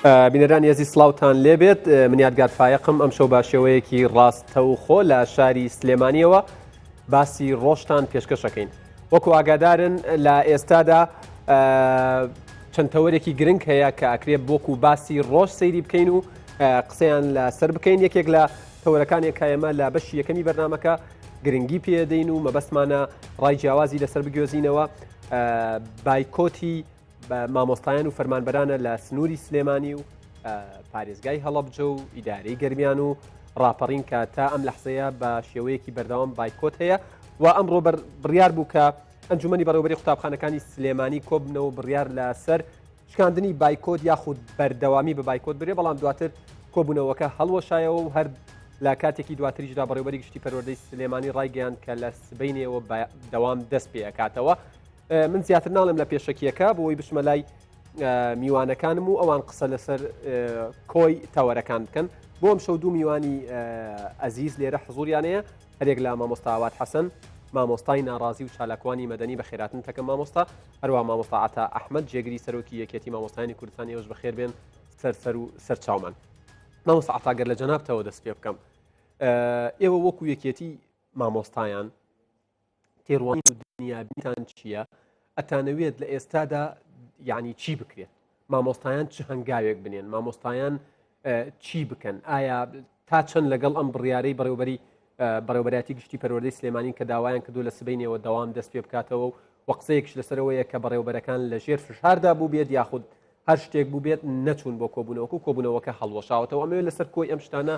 بینەرانی ئەزیز سڵاوتان لێبێت من یادگار فایەقم ئەمشەو بە شێوەیەکی ڕاستەوخۆ لە شاری سلێمانیەوە باسی ڕۆژتان پێشکەشەکەین وەکو ئاگادارن لە ئێستادا چەند تەوەرێکی گرنگ هەیە کە ئەکرێ وەکو باسی ڕۆژ سەیری بکەین و قسەیان لەسەر بکەین یەکێک لە تەوەرەکانێک کە ئێمە لە بەشی یەکەمی بەرنمەکە گرنگی پێدەین و مەبەستمانە ڕای جیاوازی لەسەر بگوێزینەوە بایکۆتی مامۆستایان و فەرمانبەرانە لە سنووری سلێمانی و پارێزگای هەڵەبجە و ئیدارەی گەرمیان و ڕاپەڕین کە تا ئەم لەحزەیە بە شێوەیەکی بەردەوام بایکۆت هەیە و ئەمڕۆ بڕیار بوو کە ئەنجومەنی بەڕێوەبەری قوتابخانەکانی سلێمانی کۆبنەوە بڕیار لەسەر شکاندنی بایکۆت یاخود بەردەوامی بە بایکۆت برێ بەڵام دواتر کۆبوونەوەکە هەڵوەشایەوە و هەر لە کاتێکی دواتریشدا بەڕێوەبەری گشتی پەروەردەی سلێمانی ڕایگەیاند کە لە سبەینێوە دەوام دەست پێ ئەکاتەوە. من زیاتر ناڵێم لە پێشەکیەکە بۆی بچمە لای میوانەکانم و ئەوان قسە لەسەر کۆی تەوەرەکان بکەن بۆ ئەم شەو دوو میوانی ئەزیز لێرە حزوریانەیە هەرێک لە مامۆستا ئاوات حەسەن مامۆستای ناڕازی و چالاکوانی مەدەنی بە خێراتن تەکەم مامۆستا هەروە مامۆستا عتا ئەحمد جێگری سەرۆکی یەکێتی مامۆستایانی کوردستان ئێوەش بەخێر بێن سەر سەر و سەر چاومان مامۆستا عتا گەر لە جەنابتەوە دەست پێ بکەم ئێوە وەکو یەکێتی مامۆستایان تێڕوانین و دنیابینتان چییە؟ ئەتانەوێت لە ئێستادا یعنی چی بکرێت؟ مامۆستایان چ هەنگاوێک بنێن؟ مامۆستایان چی بکەن؟ ئایا تا چەند لەگەڵ ئەم بڕیارەی بەڕێوبەری بەڕێوبەرایەتی گشتی پەروەردەی سلێمانی کە داوایان کردو لە سبەینێوە دەوام دەست پێ بکاتەوە و وە قسەیەکش لەسەرەوەیە کە بەڕێوبەرەکان لە ژێر فشاردا بوو بێت یاخود هەر شتێک بوو بێت نەچوون بۆ کۆبوونەوەکە و کۆبوونەوەکە هەڵوەشاوەتەوە ئەمەوێت لەسەر کۆی ئەم شتانە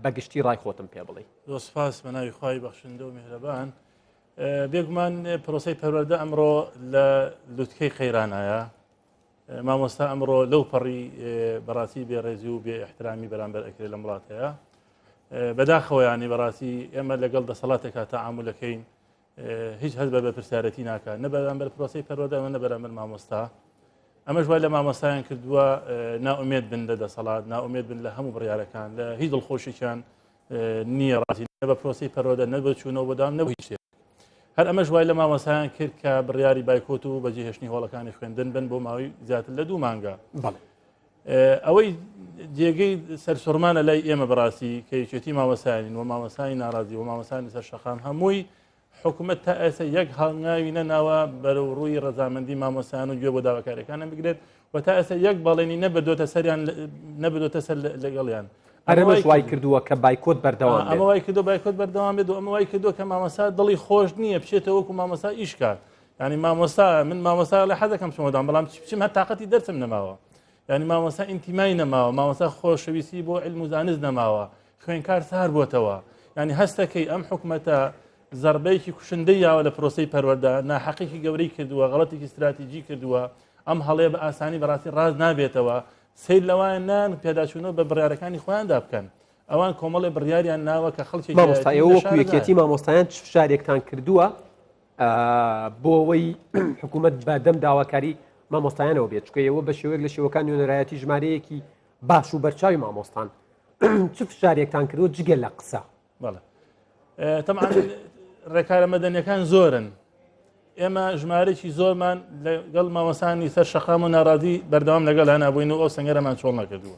بەگشتی ڕای خۆتم پێ بڵێ. زۆر سپاس بە ناوی خوای بەخشندە و میهرەبان. بێگومان پرۆسەی پەروەردە ئەمڕۆ لە لوتکەی قەیرانایە. مامۆستا ئەمڕۆ لەو پەڕی بەڕاستی بێڕێزی و بێ احترامی بەرامبەر ئەکرێت لەم وڵاتەیە. بەداخەوە یانی بەڕاستی ئێمە لەگەڵ دەسەڵاتێکا تەعامولەکەین هیچ هەست بە بەرپرسیارەتی ناکات نە بەرامبەر پرۆسەی پەروەردە نە بەرامبەر مامۆستا ئەمەش وای لە مامۆستایان کردووە نائومێد بن لە دەسەڵات نائومێد بن لە هەموو بڕیارەکان لە هیچ دڵخۆشێکیان نییە ڕازی نە بە پرۆسەی پەروەردە نە بە چوونەوە بۆدام نە هیچ شتێک هەر ئەمەش وای لە مامۆستایان کرد کە بڕیاری بایکۆت و بەجێهێشتنی هۆڵەکانی خوێندن بن بۆ ماوەی زیاتر لە دوو مانگە بەڵێ ئەوەی جێگەی سەرسوڕمانە لای ئێمە بەڕاستی کە یەکێتی مامۆستایانین و مامۆستای ناڕازی و مامۆستانی سەر شەقام هەمووی حکوومەت تا ئێستا یەک هەنگاوی نەناوە بەرەو ڕووی ڕەزامەندی مامۆستایان و گوێ بۆ داواکاریەکانیان بگرێت و تا ئێستا یەک بەڵێنی نەبردۆتە سەریان نەبردۆتە سەر لەگەڵیان. ئەمەش وای کردووە کە بایکۆت بەردەوام ئەمە وای کردو بایکۆت بەردەوام بێت و ئەمە وای کردووە کە مامۆستا دڵی خۆش نییە بچێتەوە وەکو مامۆستا ئیش کات ینی مامۆستا من مامۆستا لە حەزەکەم چمەدام بەڵام بچم هەر تااقەتی دەرسم نەماوە ینی مامۆستا ئینتیمای نەماوە مامۆستا خۆشەویستی بۆ علم و زانست نەماوە خوێنکار سار بۆتەوە ینی هەستەکەی ئەم حکومەتە زربەیەکی کوشندەی یاوە لە پرۆسی پەروەردە ناحەقێکی گەورەی کردووە غەڵەتێکی استراتیجی کردووە ئەم هەڵەیە بە ئاسانی بەڕاستی ڕاست نابێتەوە سیر لەوان نان پێداچوونەوە بە بڕیارەکانی خۆیاندا بکەن ئەوان کۆمەڵێ بڕیاریان ناوە کە خەڵکی مامۆستا ئێوە وەکو یەکێتی مامۆستایان چ فشارێکتان کردووە بۆ ئەوەی حکوومەت بە دەم داواکاری مامۆستایانەوە بێت چکە ئێوە بە شێوەیەک لە شێوەکان نوێنەرایەتی ژمارەیەکی باش و بەرچاوی مامۆستان چ فشارێکتان کردووە جگە لە قسە بەڵێ تەبعەن ڕێکارە مەدەنیەکان زۆرن ئێمە ژمارەێکی زۆرمان لەگەڵ مامۆسانی سەر شەقام و ناڕازی بەردەوام لەگەڵ هەنابووین و ئەو سنگەرەمان چۆڵ نەکردووە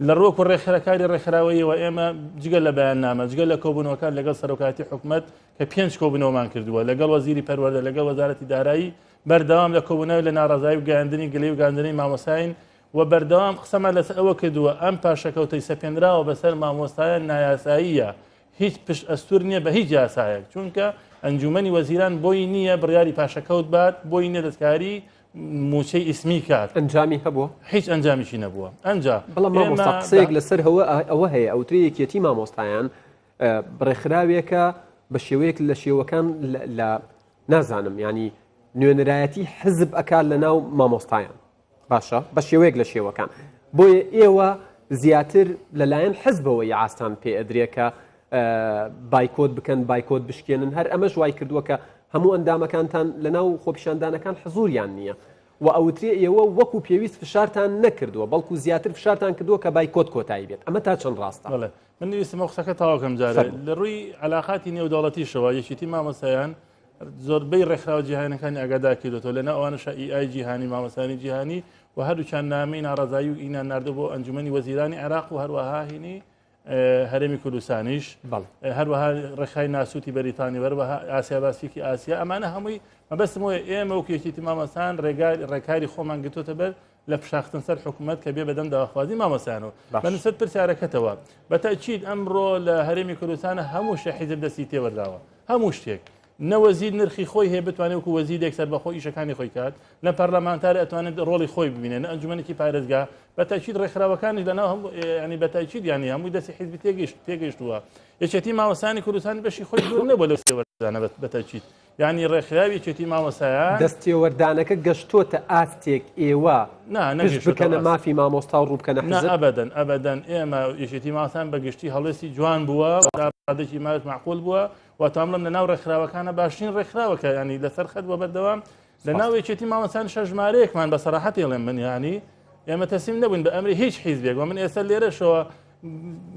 لە ڕووەک و ڕێکخەرەکاری ڕێکخراوەیەوە ئێمە جگە لە بەیاننامە جگە لە کۆبوونەوەکان لەگەڵ سەرۆکاتی حکومت کە پێنج کۆبوونەوەمان کردووە لەگەڵ وەزیری پەروەردە لەگەڵ وەزارەتی دارایی بەردەوام لە کۆبوونەوە لە ناڕازایی و گەیاندنی گلەی و گاندنی مامۆساین و بەردەوام قسەمان لەسەر ئەوە کردووە ئەم پاشەکەوتەی سەپێنراوە بەسەر مامۆستایان نایاساییە هیچ پشت ئەستور نییە بە هیچ یاسایەک چونکە ئەنجومەنی وەزیران بۆی نییە بڕیاری پاشەکەوت بات بۆی نییە دەستکاری موچەی ئیسمی کات ئەنجامی هەبووە هیچ ئەنجامیشی نەبووە ئەنجا بەڵام مامۆستا قسەیەک لەسەر هەوە ئەوە هەیە ئەوترێ یەکێتی مامۆستایان ڕێکخراوێکە بە شێوەیەک لە شێوەکان لە نازانم ینی نوێنەرایەتی حزب ئەکات لە ناو مامۆستایان باشە بە شێوەیەک لە شێوەکان بۆیە ئێوە زیاتر لەلایەن حزبەوە یعاستان پێ ئەدرێ کە بایکۆت بکەن بایکۆت بشکێنن هەر ئەمەش وای کردووە کە هەموو ئەندامەکانتان لەناو خۆپیشاندانەکان حزوریان نییە و ئەوترێ ئێوە وەکو پێویست فشارتان نەکردووە بەڵکو زیاتر فشارتان کردووە کە بایکۆت کۆتایی بێت ئەمە تا چەند ڕاستە؟ بەڵێ من ویستم ئەو قسەکە تەواو کەم جارێ لە ڕووی علاقاتی نێودەوڵەتیشەوە یەکێتی مامۆستایان. زۆربەی ڕێکخراوە جیهانەکانی ئاگادار کردوێتەوە لەنا ئەوانەشە ئی ئای جیهانی مامۆستایانی جیهانی و هەردووکیان نامەی ناڕەزایی و ئینان ناردە بۆ ئەنجومەنی وەزیرانی عێراق و هەروەها هینی هەرێمی کوردستانیش هەروەها ڕێکخای ناسوتی بەریتانی وەروەها ئاسیا باسیکی ئاسیا ئەمانە هەمووی مەبەستم وەیە ئێمە وەکو یەکێتی مامۆستان ڕێگای ڕێکاری خۆمان گرتوتە بەر لە فشاختن سەر حکوومەت کە بێ بەدەم داواخوازی مامۆستایانەوە بە نسبەت پرسیارەکەتەوە بە تەئکید ئەمڕۆ لە هەرێمی کوردستانە هەموو شتێک حیزب دەستی تێوەرداوە هەموو شتێک نە وەزیر نرخی خۆی هەیە بتوانێت وەکو وەزیرێک سەربەخۆ ئیشەکانی خۆی کات نە پەرلەمانتار ئەتوانێت ڕۆڵی خۆی ببینێ نە ئەنجومەنێکی پارێزگا بە تاکید ڕێکخراوەکانیش لەناو هەموو ینی بە تاکید ینی هەمووی دەستی حیزبی تێگەیشت تێگەیشتووە یەکێتی مامۆستایانی کوردستان بەشی خۆی دوور نەبووە لەو تێوەردانە بە تاکید یانی ڕێکخراوی یەکێتی مامۆستایان. دەستێوەردانەکە گەشتۆتە ئاستێک ئێوە پشت بکەنە مافی مامۆستا و ڕوو بکەنە حزب؟ نا ئەبەدەن ئەبەدەن ئێمە یەکێتی مامۆستایان بە گشتی هەڵوێستی جوان بووە و تا ڕادەیەکی ماش مەعقول بووە و تا بڵێم لەناو ڕێکخراوەکانە باشترین ڕێکخراوە کە ینی لەسەر خەت بووە بەردەوام لەناو یەکێتی مامۆستایان شەژمارەیەکمان بە سەراحەتی ئەڵێم من یانی ئێمە تەسلیم نەبووین بە ئەمری هیچ حیزبێک و من ئێستا لێرەشەوە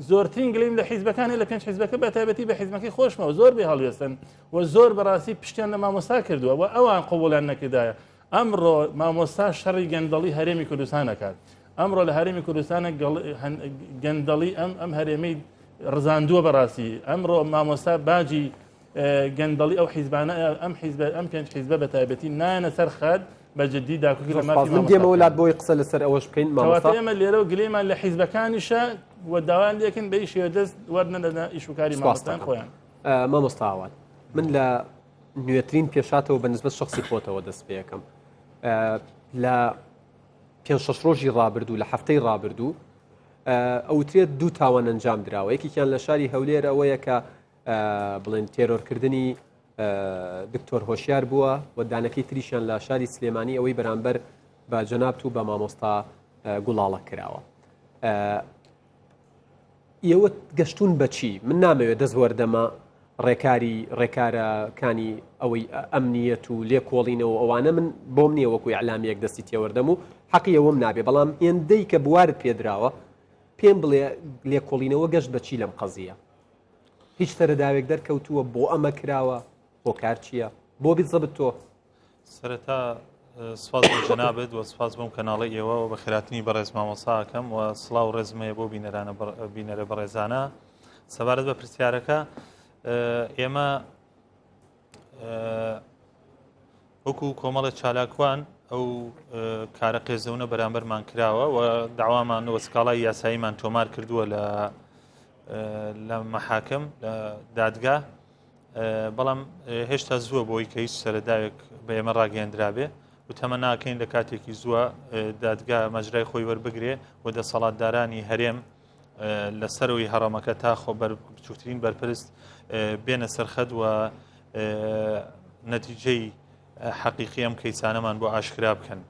زۆرترین گلیم لە حیزبەکانی لە پێنج حیزبەکە بە تایبەتی بە حیزبەکەی خۆشمەوە زۆر بێ هەڵوێستن و زۆر بەڕاستی پشتیان لە مامۆستا کردووە و ئەوان قوبولیان نەکردایە ئەمڕۆ مامۆستا شەڕی گەندەڵی هەرێمی کوردستان ئەکات ئەمڕۆ لە هەرێمی کوردستانە گەندەڵی ئەم ئەم هەرێمەی ڕزاندووە بەڕاستی ئەمڕۆ مامۆستا باجی گەندەڵی ئەو حیزبانە ئەم حیزبە ئەم پێنج حیزبە بە تایبەتی نایەنە سەر خەت بە جدی داکۆکی لە مافی من دێمەوە لات بۆی قسە لەسەر ئەوەش بکەین مامۆستا ئێمە لێرە و گلەیمان لە حیزبەکانیشە و داوایان لێکن بە ئیشی دەست وەرنەدەنە ئیش و کاری مامۆستایان خۆیان. مامۆستا ئاوات من لە نوێترین پێشاتەوە بە نسبەت شخصی خۆتەوە دەست پێەکەم لە پێ شەش ڕۆژی ڕابردوو لە هەفتەی ڕابردوو ئەوترێت دوو تاوان ئەنجام دراوە یەکێکیان لە شاری هەولێر ئەوەیە کە بڵێن تێرۆرکردنی دکتۆر هۆشیار بووە و دانەکەی تریشیان لە شاری سلێمانی ئەوەی بەرامبەر بە جەنابت و بە مامۆستا گوڵاڵە کراوە. ئێوە گەشتون بەچی من نامەوێت دەست وەردەمە ڕێکاری ڕێکارەکانی ئەوەی ئەمنیەت و لێکۆڵینەوە ئەوانە من بۆم نییە وەکو ئەلامیەک دەستی تێوەردەم و حەقی ئەوەم نابێ بەڵام هێندەی کە بوارت پێدراوە پێم بڵێ لێکۆڵینەوە گەشت بەچی لەم قەزیە هیچ سەرەداوێک دەرکەوتووە بۆ ئەمە کراوە هۆکار چییە بۆ بیزەبت تۆ؟ سەرەتا سپاس بۆ جەنابت و سپاس بۆم کەناڵی ئێوە و بەخێراتنی بەڕێز مامۆسا ئەکەم و سڵاو ڕێزم هەیە بۆ بینەرانە بینەرە بەڕێزانە سەبارەت بە پرسیارەکە ئێمە وەکو کۆمەڵە چالاکوان ئەو کارە قێزەونە بەرامبەرمان کراوە و داوامان و سکاڵای یاساییمان تۆمار کردووە لە لە مەحاکم لە دادگا بەڵام هێشتا زووە بۆی کە هیچ سەرەداوێک بە ئێمە ڕاگەیەندرابێ و تەمە ناکەین لە کاتێکی زووە دادگا مەجرای خۆی وەربگرێ و دەسەڵاتدارانی هەرێم لە سەرەوەی هەڕەمەکە تا خۆ بچووکترین بەرپرس بێنە سەرخەت و نەتیجەی حەقیقی ئەم کەیسانەمان بۆ ئاشکرا بکەن.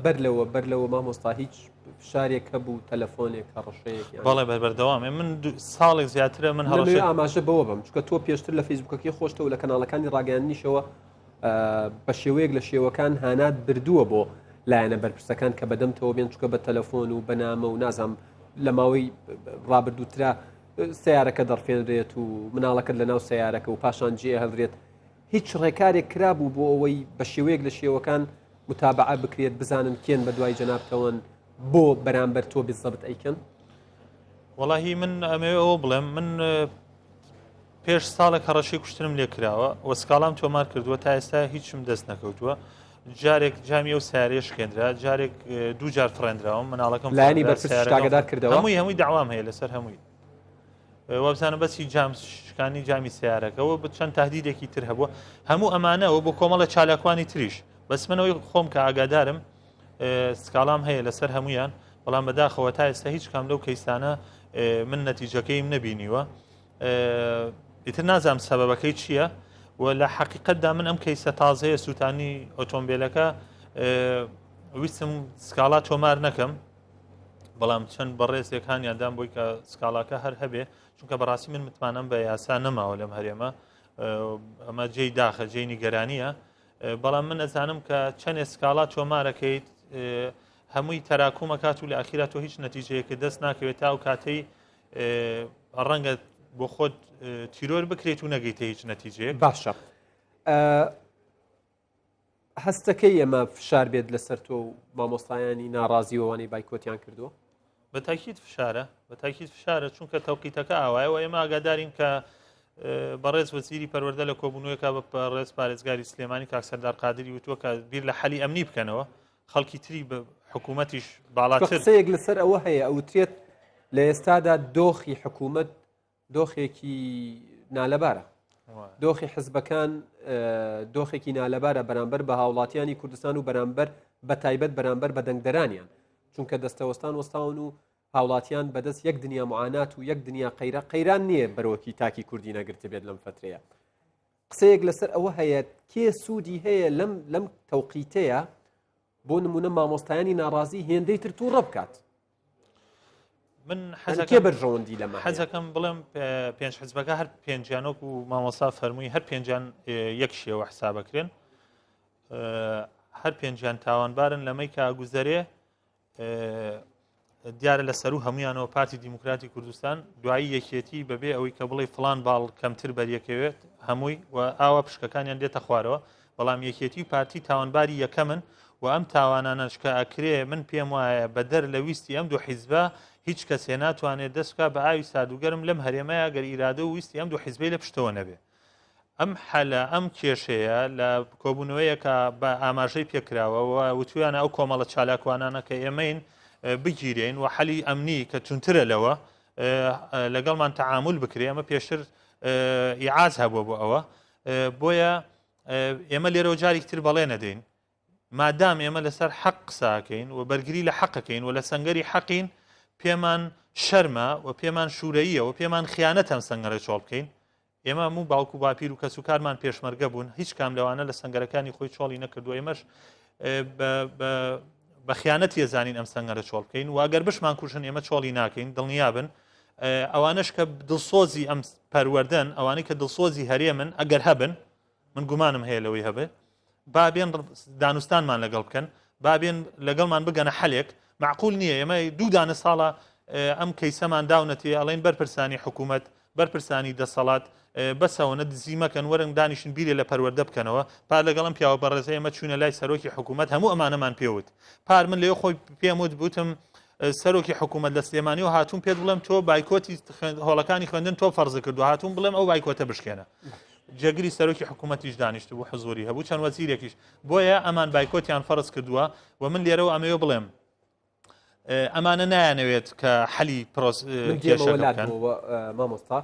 بەر لەوە بەر لەوە مامۆستا هیچ فشارێک هەبوو تەلەفۆنێک هەڕەشەیەک بەڵێ بەر بەردەوام من ساڵێک زیاترە من هەڕەشە ئاماژە بەوە بم چونکە تۆ پێشتر لە فەیسبوکەکەی خۆشتەوە لە کەناڵەکانی ڕاگەیاندنیشەوە بە شێوەیەک لە شێوەکان هانات بردووە بۆ لایەنە بەرپرسەکان کە بەدەمتەوە بێن چکە بە تەلەفۆن و بەنامە و نازام لە ماوەی ڕابردووترا سیارەکە دەڕفێنرێت و مناڵەکەت لە ناو سیارەکە و پاشان جێ هەڵرێت هیچ ڕێکارێک کرابوو بۆ ئەوەی بە شێوەیەک لە شێوەکان متابعە بکرێت بزانن کێن بە دوای جەنابتەوەن بۆ بەرامبەر تۆ بالزەبت ئەیکەن؟ وەڵاهی من ئەمەوێ ئەوە بڵێم من پێش ساڵێک هەڕەشەی کوشتنم لێ کراوە و سکاڵام تۆمار کردووە تا ئێستا هیچم دەست نەکەوتووە جارێک جامی ئەو سیارەیە شکێنرا جارێک دوو جار فڕێنراوم مناڵەکەم لایەنی بەرپرس ئاگادار کردەوە هەمووی هەمووی داوام هەیە لەسەر هەمووی وابزانم بەسی جام شکانی جامی سیارەکەەوە بە چەند تهدیدێکی تر هەبووە هەموو ئەمانەوە بۆ کۆمەڵە چالاکوانی تریش بەس منەوەی خۆم کە ئاگادارم سکاڵام هەیە لەسەر هەمویان بەڵام بەداخەوە تا ئێستا هیچ کام لەو کەیسانە من نەتیجەکەیم نەبینیوە ئیتر نازانم سەبەبەکەی چییە و لە حەقیقەتدا من ئەم کەیسە تازەیە سووتانی ئۆتۆمبیلەکە ویستم سکاڵا تۆمار نەکەم بەڵام چەند بەڕێزێک هانیان دام بۆی کە سکاڵاکە هەر هەبێ چونکە بەڕاستی من متمانەم بە یاسا نەماوە لەم هەرێمە ئەمە جێی داخە جێی نیگەرانیە بەڵام من ئەزانم کە چەندێ سکاڵا تۆمارەکەیت هەمووی تەراکومەکات و لە ئەخیرا تۆ هیچ نەتیجەیەکە دەست ناکەوێت تا ئەو کاتەی ڕەنگە بۆ خۆت تیرۆر بکرێت و نەگەیتە هیچ نەتیجەیەک باشە. هەستەکەی ئەمە فشار بێت لەسەر تۆ و مامۆستایانی ناڕازی وەوانەی بایکۆتیان کردووە؟ بە تاکید فشارە بە تاکید فشارە چونکە تەوقیتەکە ئاوایە و ئێمە ئاگادارین کە بەڕێز وەزیری پەروەردە لە کۆبوونەوەیەکە بە بەڕێز پارێزگاری سلێمانی کاک سەردار قادری وتووە کە بیر لە حەلی ئەمنی بکەنەوە خەڵکی تری بە حکوومەتیش باڵاتر قسەیەک لەسەر ئەوە هەیە ئەوترێت لە ئێستادا دۆخی حکوومەت دۆخێکی نالەبارە دۆخی حزبەکان دۆخێکی نالەبارە بەرامبەر بە هاوڵاتیانی کوردستان و بەرامبەر بە تایبەت بەرامبەر بە دەنگدەرانیان چونکە دەستەوەستان وەستاون و هاوڵاتیان بەدەست یەک دنیا معانات و یەک دنیا قەیرە قەیران نییە بەرۆکی تاکی کوردی نەگرتبێت لەم فترەیە قسەیەک لەسەر ئەوە هەیە کێ سوودی هەیە لەم لەم تەوقیتەیە بۆ نمونە مامۆستایانی ناڕازی هێندەی تر تووڕە بکات من حەزەکە بەرژەوەندی لەمە حەزەکەم بڵێم پێنج حزبەکە هەر پێنجیانۆک و مامۆسا فەرمووی هەر پێنجیان یەک شێوە حسابەکرێن هەر پێنجیان تاوانبارن لەمەی کە گوزەرێ دیارە لە سەرو هەمویانەوە پارتی دیموکراتی کوردستان دوایی یەکێتی بەبێ ئەوەی کە بڵێ فلان باڵ کەمتر بەریەکەوێت هەمووی و ئاوا پشکەکانیان دێتە خوارەوە بەڵام یەکێتی و پارتی تاوانباری یەکەمن و ئەم تاوانانەش کە ئەکرێ من پێم وایە بەدەر لە ویستی ئەم دوو حیزبە هیچ کەسێ ناتوانێت دەست بکا بە ئاوی ساردوگەرم لەم هەرێمەیە گەر ئیرادە و ویستی ئەم دوو حیزبەی لە پشتەوە نەبێ. ئەم حەلە ئەم کێشەیە لە کۆبوونەوەیەکە بە ئاماژەی پێکراوە و وتویانە ئەو کۆمەڵە چالاکوانانە کە ئێمەین بگیرێن و حەلی ئەمنی کە تونترە لەوە لەگەڵمان تەعامول بکرێ ئەمە پێشتر ئیعاز هەبووە بۆ ئەوە بۆیە ئێمە لێرەوە جارێکی تر بەڵێ نەدەین مادام ئێمە لەسەر حەق قساکەین و بەرگری لە حەقەکەین و لە سەنگەری حەقین پێمان شەرمە و پێمان شوورەیە و پێمان خیانەت ئەم سەنگەرە چۆڵ بکەین ئێمە هەموو باوک و باپیر و کەس و کارمان پێشمەرگە بوون هیچ کام لەوانە لە سەنگەرەکانی خۆی چۆڵی نەکردو ئێمەش بە خیانەت یەزانین ئەم سەنگەرە چۆڵ بکەین و ئەگەر بشمان کوژن ئێمە چۆڵی ناکەین دڵنیابن ئەوانش کە دڵسۆزی ئەم پەروەردەن ئەوانەی کە دڵسۆزی هەرێمن ئەگەر هەبن من گومانم هەیە لەوەی هەبێ با بێن دانوستانمان لەگەڵ بکەن با بێن لەگەڵمان بگەنە حەلێک معقول نییە ئێمە دوو دانە ساڵە ئەم کەیسەمان داونەتێ ئەڵێن بەرپرسانی حکوومەت بەرپرسانی دەسەڵات بەسەوەنە دزی مەکەن وەرن دانیشن بیرێ لە پەروەردە بکەنەوە پار لەگەڵم پیاوە بەڕێزە ئێمە چوونە لای سەرۆکی حکوومەت هەموو ئەمانەمان پێوت پار من لێ خۆی پێم وت بوتم سەرۆکی حکوومەت لە سلێمانی و هاتوون پێت بڵێم تۆ بایکۆتی هۆڵەکانی خوێندن تۆ فەرز کردو هاتوون بڵێم ئەو بایکۆتە بشکێنە جێگری سەرۆکی حکوومەتیش دانیشتبوو حزوری هەبوو چەند وەزیرێکیش بۆیە ئەمان بایکۆتیان فەرز کردووە و من لێرەوە ئەمەوێ بڵێم ئەمانە نایانەوێت کە حەلی پرۆس کێشەکە مامۆستا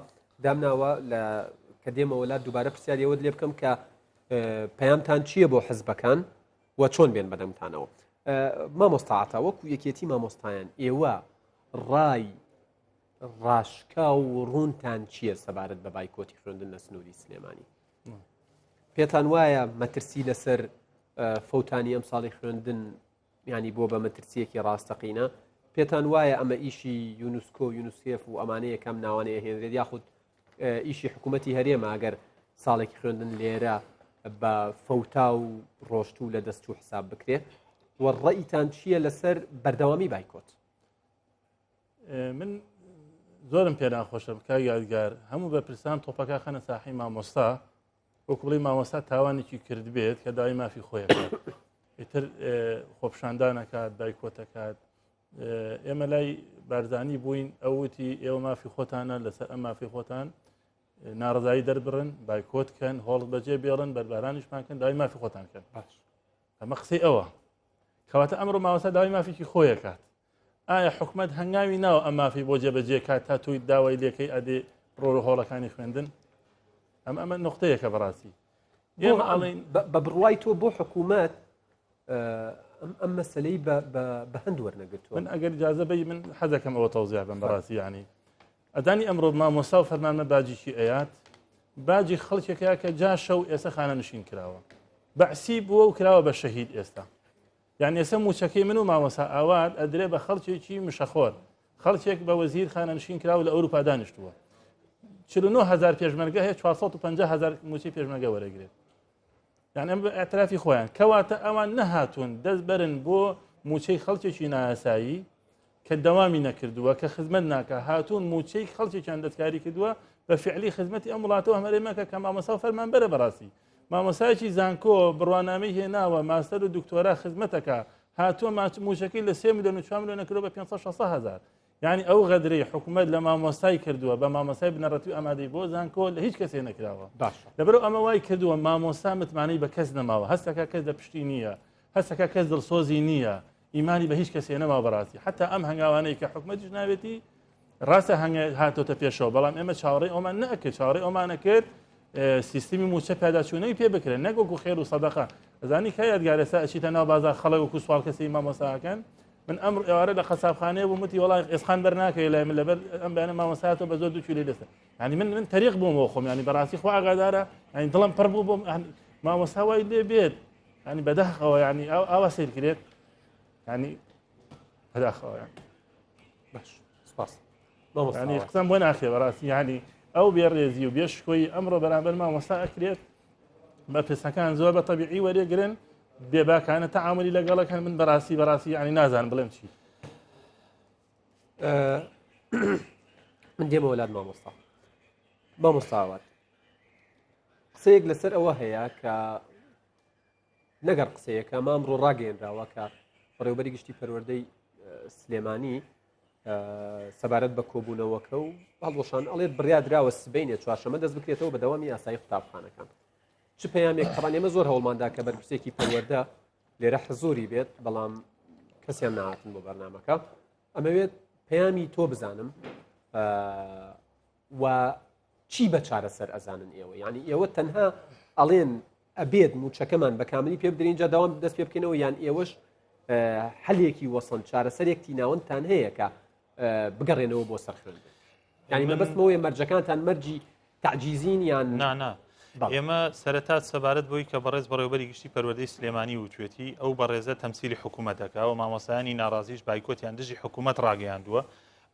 دامناوە لە کە دێمەوە لا دووبارە پرسیاری ئەوەت لێ بکەم کە پەیامتان چییە بۆ حزبەکان و چۆن بێن بەدەمتانەوە مامۆستا عەتا وەکو یەکێتی مامۆستایان ئێوە ڕای ڕاشکاو و ڕوونتان چییە سەبارەت بە بایکۆتی خوێندن لە سنووری سلێمانی؟ پێتان وایە مەترسی لەسەر فەوتانی ئەم ساڵی خوێندن ینی بۆ بە مەترسیەکی ڕاستەقینە پێتان وایە ئەمە ئیشی یونسکۆ یونسێف و ئەمانەیە کەم ناوانەیە هێنرێت یاخود ئیشی حکوومەتی هەرێمە ئەگەر ساڵێکی خوێندن لێرە بە فەوتا و ڕۆشتوو لە دەست و حساب بکرێت و ڕێیتان چییە لەسەر بەردەوامی بایکۆت؟ من زۆرم پێ ناخۆشە کاک یادگار هەموو بەرپرسان تۆپەکە خەنە ساحی مامۆستا وەکو بڵێ مامۆستا تاوانێکی کردبێت کە داوای مافی خۆی ئیتر خۆپشاندانەکات بایکۆتەکات ئێمە لای بارزانی بووین ئەوتی ئێوە مافی خۆتانە لەسەر ئەم مافی خۆتان ناڕزایی دەربڕن بایکۆت کەن هۆڵ بەجێ بێڵن بەربارانیشمان کەن داوای مافی خۆتان کەن باش ئەمە قسەی ئەوە کەواتە ئەمڕۆ مامۆستا داوای مافێکی خۆیەکات ئایا حکومەت هەنگاوی ناوە ئەم مافی بۆ جێبەجێ کات تا تۆی داوای لێکەی ئەدێ ڕۆ هۆڵەکانی خوێندن ئەم ئەمە نقطەیەکە بەڕاستی ئێمە ئەڵێن بە بڕوای تۆ بۆ حکوومەت ئەم مەسلەی بە هەند وەرنەگرتووە من ئەگەر جازە بی من حەزەکەم ئەوە تەوزیع بم بەڕاستی ینی ئەدانی ئەمڕۆ مامۆستا و فەرمانمە باجیکی ئەیات باجی خەڵکێکە کە جاشە و ئێستا خانە نشین کراوە بەعسی بووە و کراوە بە شەهید ئێستا یان ئێستا موچەکەی من و مامۆسا ئاوات ئەدرێ بە خەڵکێکی مشەخۆر خەڵکێک بە وەزیر خانەنشین کراوە لە ئەوروپا دانیشتووە 49 هزار پێشمەرگە هەیە 450 هزار موچەی پێشمەرگە وەرەگرێت یان ئەم اعترافی خۆیان کەواتە ئەوان نەهاتوون دەست بەرن بۆ موچەی خەڵکێکی نایاسایی کە دەوامی نەکردووە کە خزمەت ناکە هاتوون موچەی خەڵکێکیان دەستکاری کردووە بە فعلی خزمەتی ئەم وڵاتەوە هەمەرێمەکە کە مامۆسا و فەرمانبەرە بەڕاستی. مامۆسایەکی زانکۆ بڕوانامەی هێناوە ماستەر و دکتۆرا خزمەتەکە هاتووە موچەکەی لە 3 میلیۆن و 4 میلیۆن کردووە بە 560 هزار یعنی ئەو غەدرەی حکوومەت لە مامۆستای کردووە بە مامۆستای بنەڕەتی و ئامادەی بۆ زانکۆ لە هیچ کەسێ نەکراوە باشە لەبەرو ئەمە وای کردووە مامۆستا متمانەی بە کەس نەماوە هەستەکە کەس لە پشتی نییە هەستەکە کەس دڵسۆزی نییە ئیمانی بە هیچ کەسێ نەماوە بەڕاستی حتا ئەم هەنگاوانەی کە حکومەتیش ناوێتی ڕاستە هەنگە هاتۆتە پێشەوە بەڵام ئێمە چاوەڕێی ئەومان نەکرد چاوەڕێی ئەومانە کرد سیستمی موچە پیاداچوونەوەی پێ بکرێن نەک وەکو خێر و سەدەقە ئەزانی کە یادگار ئێستا ئەچیتە ناو بازار خەڵک وەکو سواڵ کەسی مامۆستاکەن من ئەمڕۆ ئێوارە لە قەسابخانەیە بووم وتی وەڵا ئێسقان بەر ناکەوێ لای من لەبەر ئەم بەیانە مامۆستا هاتووە بە زۆر دوو کیلۆی دەستە یعنی من من تەریق بوومەوە خۆم یعنی بەڕاستی خوا ئاگادارە یعنی دڵم پڕ بوو بۆم یعنی مامۆستا وای لێ بێت یعنی بەداخەوە یعنی ئەو ئاوا سەیر کرێت یعنی بەداخەوە یعنی باش سپاس یعنی قسەم بۆ ناخێ بەڕاستی یعنی ئەو بێڕێزی و بێشکۆی ئەمڕۆ بەرامبەر مامۆستا ئەکرێت بە پرسەکان زۆر بە تەبیعی وەرێگرن بێباکانە تەعاملی لەگەڵەکەن من بەڕاستی بەڕاستی یعنی نازانم بڵێم چی من دێمەوە لات مامۆستا مامۆستاوات قسەیەک لەسەر ئەوە هەیە کە نەگەڕ قسەیەکە مام ڕۆ ڕاگەیەنراوە کە بەڕێوبەری گشتی پەروەردەی سلێمانی سەبارەت بە کۆبوونەوەکە و هەڵوەشان ئەڵێت بڕیادراوە سبینێ چوارشەمە دەست بکرێتەوە بە دەوامی ئاسایی قوتابخانەکان چ پەیامێک تەبان ئێمە زۆر هەوڵماندا کە بەرپرسێکی پەروەردە لێرە حزوری بێت بەڵام کەسیان نهاتن بۆ بەرنمەکە ئەمەوێت پەیامی تۆ بزانم و چی بە چارەسەر ئەزانن ئێوە یعنی ئێوە تەنها ئەڵێن ئەبێت موچەکەمان بە کاملی پێ بدرین جا داوام دەست پێ بکەینەوە یان ئێوەش حلێکی وەسەن چارەسەرێک ناوەندتان هەیە کە بگەڕێنەوە بۆ سەر خوێندن یعنی مەبەستمەوەی مەرجەکانتان مەرجی تعجیزین یان نانا ئێمە سەرەتا سەبارەت بۆی کە بەڕێز بەڕێوبەری گشتی پەروەردەی سلێمانی وتوێتی ئەو بەڕێزە تەمسیلی حکوومەتەکە و مامۆسایانی ناڕازیش بایکۆتیان دژی حکوومەت ڕاگەیاندووە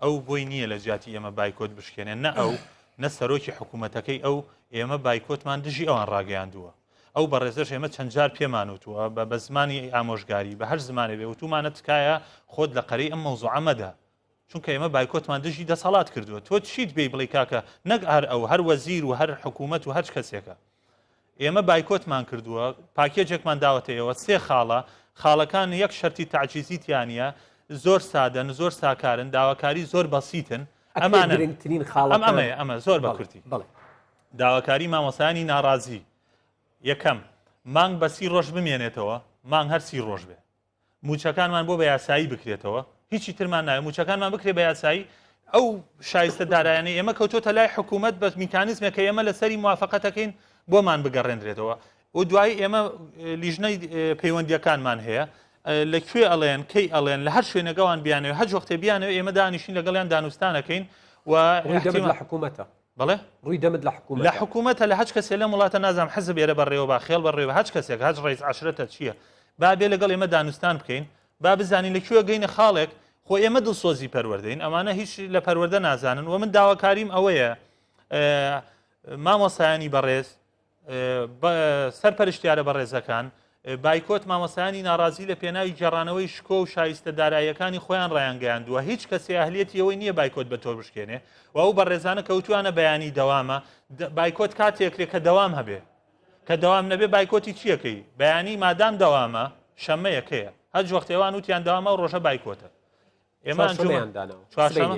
ئەو بۆی نییە لە جیاتی ئێمە بایکۆت بشکێنێ نە ئەو نە سەرۆکی حکوومەتەکەی ئەو ئێمە بایکۆتمان دژی ئەوان ڕاگەیاندووە ئەو بەڕێزەش ئێمە چەند جار پێمان وتووە بە بە زمانی ئامۆژگاری بە هەر زمانێ بێ وتومانە تکایە خۆت لە قەرەی ئەم مەوزوعە مەدە چونکە ئێمە بایکۆتمان دژی دەسەڵات کردووە تۆ چیت بێی بڵێ کاکە نەک هەر ئەو هەر وەزیر و هەر حکوومەت و هەر کەسێکە ئێمە بایکۆتمان کردووە پاکێجێکمان داوەتە ئێوە سێ خاڵە خاڵەکان یەک شەرتی تەعجیزی تیانە زۆر سادەن زۆر ساکارن داواکاری زۆر بەسیتن ئەمانە گرنگترین خاڵ ئەم ئەمەیە ئەمە زۆر بە کورتی بەڵێ داواکاری مامۆستایانی ناڕازی یەکەم مانگ بە سی ڕۆژ بمێنێتەوە مانگ هەر سی ڕۆژ بێ موچەکانمان بۆ بە یاسایی بکرێتەوە هیچی ترمان ناوێت موچەکانمان بکرێ بە یاسایی ئەو شایستە دارایانەی ئێمە کەوتۆتە لای حکوومەت بە میکانیزمێک کە ئێمە لەسەری موافقەتەکەین بۆمان بگەڕێنرێتەوە و دوایی ئێمە لیژنەی پەیوەندیەکانمان هەیە لە کوێ ئەڵێن کەی ئەڵێن لە هەر شوێنەگەوان بیانەوە هەر وەختێ بیانەوە ئێمە دانیشین لەگەڵیان دانوستانەکەین و لە حکوومەتە بەڵێ ڕووی دەمت لە حکوومەتە لە حکوومەتە لە هەچ کەسێ لەم وڵاتە نازانم حزب ئێرە بەڕێوە با خێڵ بەڕێوە هەچ کەسێک هەچ ڕئیس عەشرەتە چییە با بێ لەگەڵ ئێمە دانوستان بکەین با بزانین لە کوێ گەینە خاڵێک خۆ ئێمە دڵسۆزی پەروەردەین ئەمانە هیچ لە پەروەردە نازانن و من داواکاریم ئەوەیە مامۆسایانی بەڕێز سەرپەرشتیارە بەڕێزەکان، بایکۆت مامۆستایانی ناڕازی لە پێناوی گێڕانەوەی شکۆ و شایستە داراییەکانی خۆیان ڕایانگەیاندووە، هیچ کەسێ ئەهلیەتی ئەوەی نییە بایکۆت بە تۆ بشکێنێ و ئەو بەڕێزانە کەوتویانە بەیانی دەوامە، بایکۆت کاتێکرێ کە دەوام هەبێ، کە دەوام نەبێ بایکۆتی چیەکەی؟ بەیانی مادام دەوامە شەممەیە کەیە؟ هەچ وەختێ ئەوان وتیان دەوامە ئەو ڕۆژە بایکۆتە. ئێمە چوارشەمەیان داناوە چوارشەمە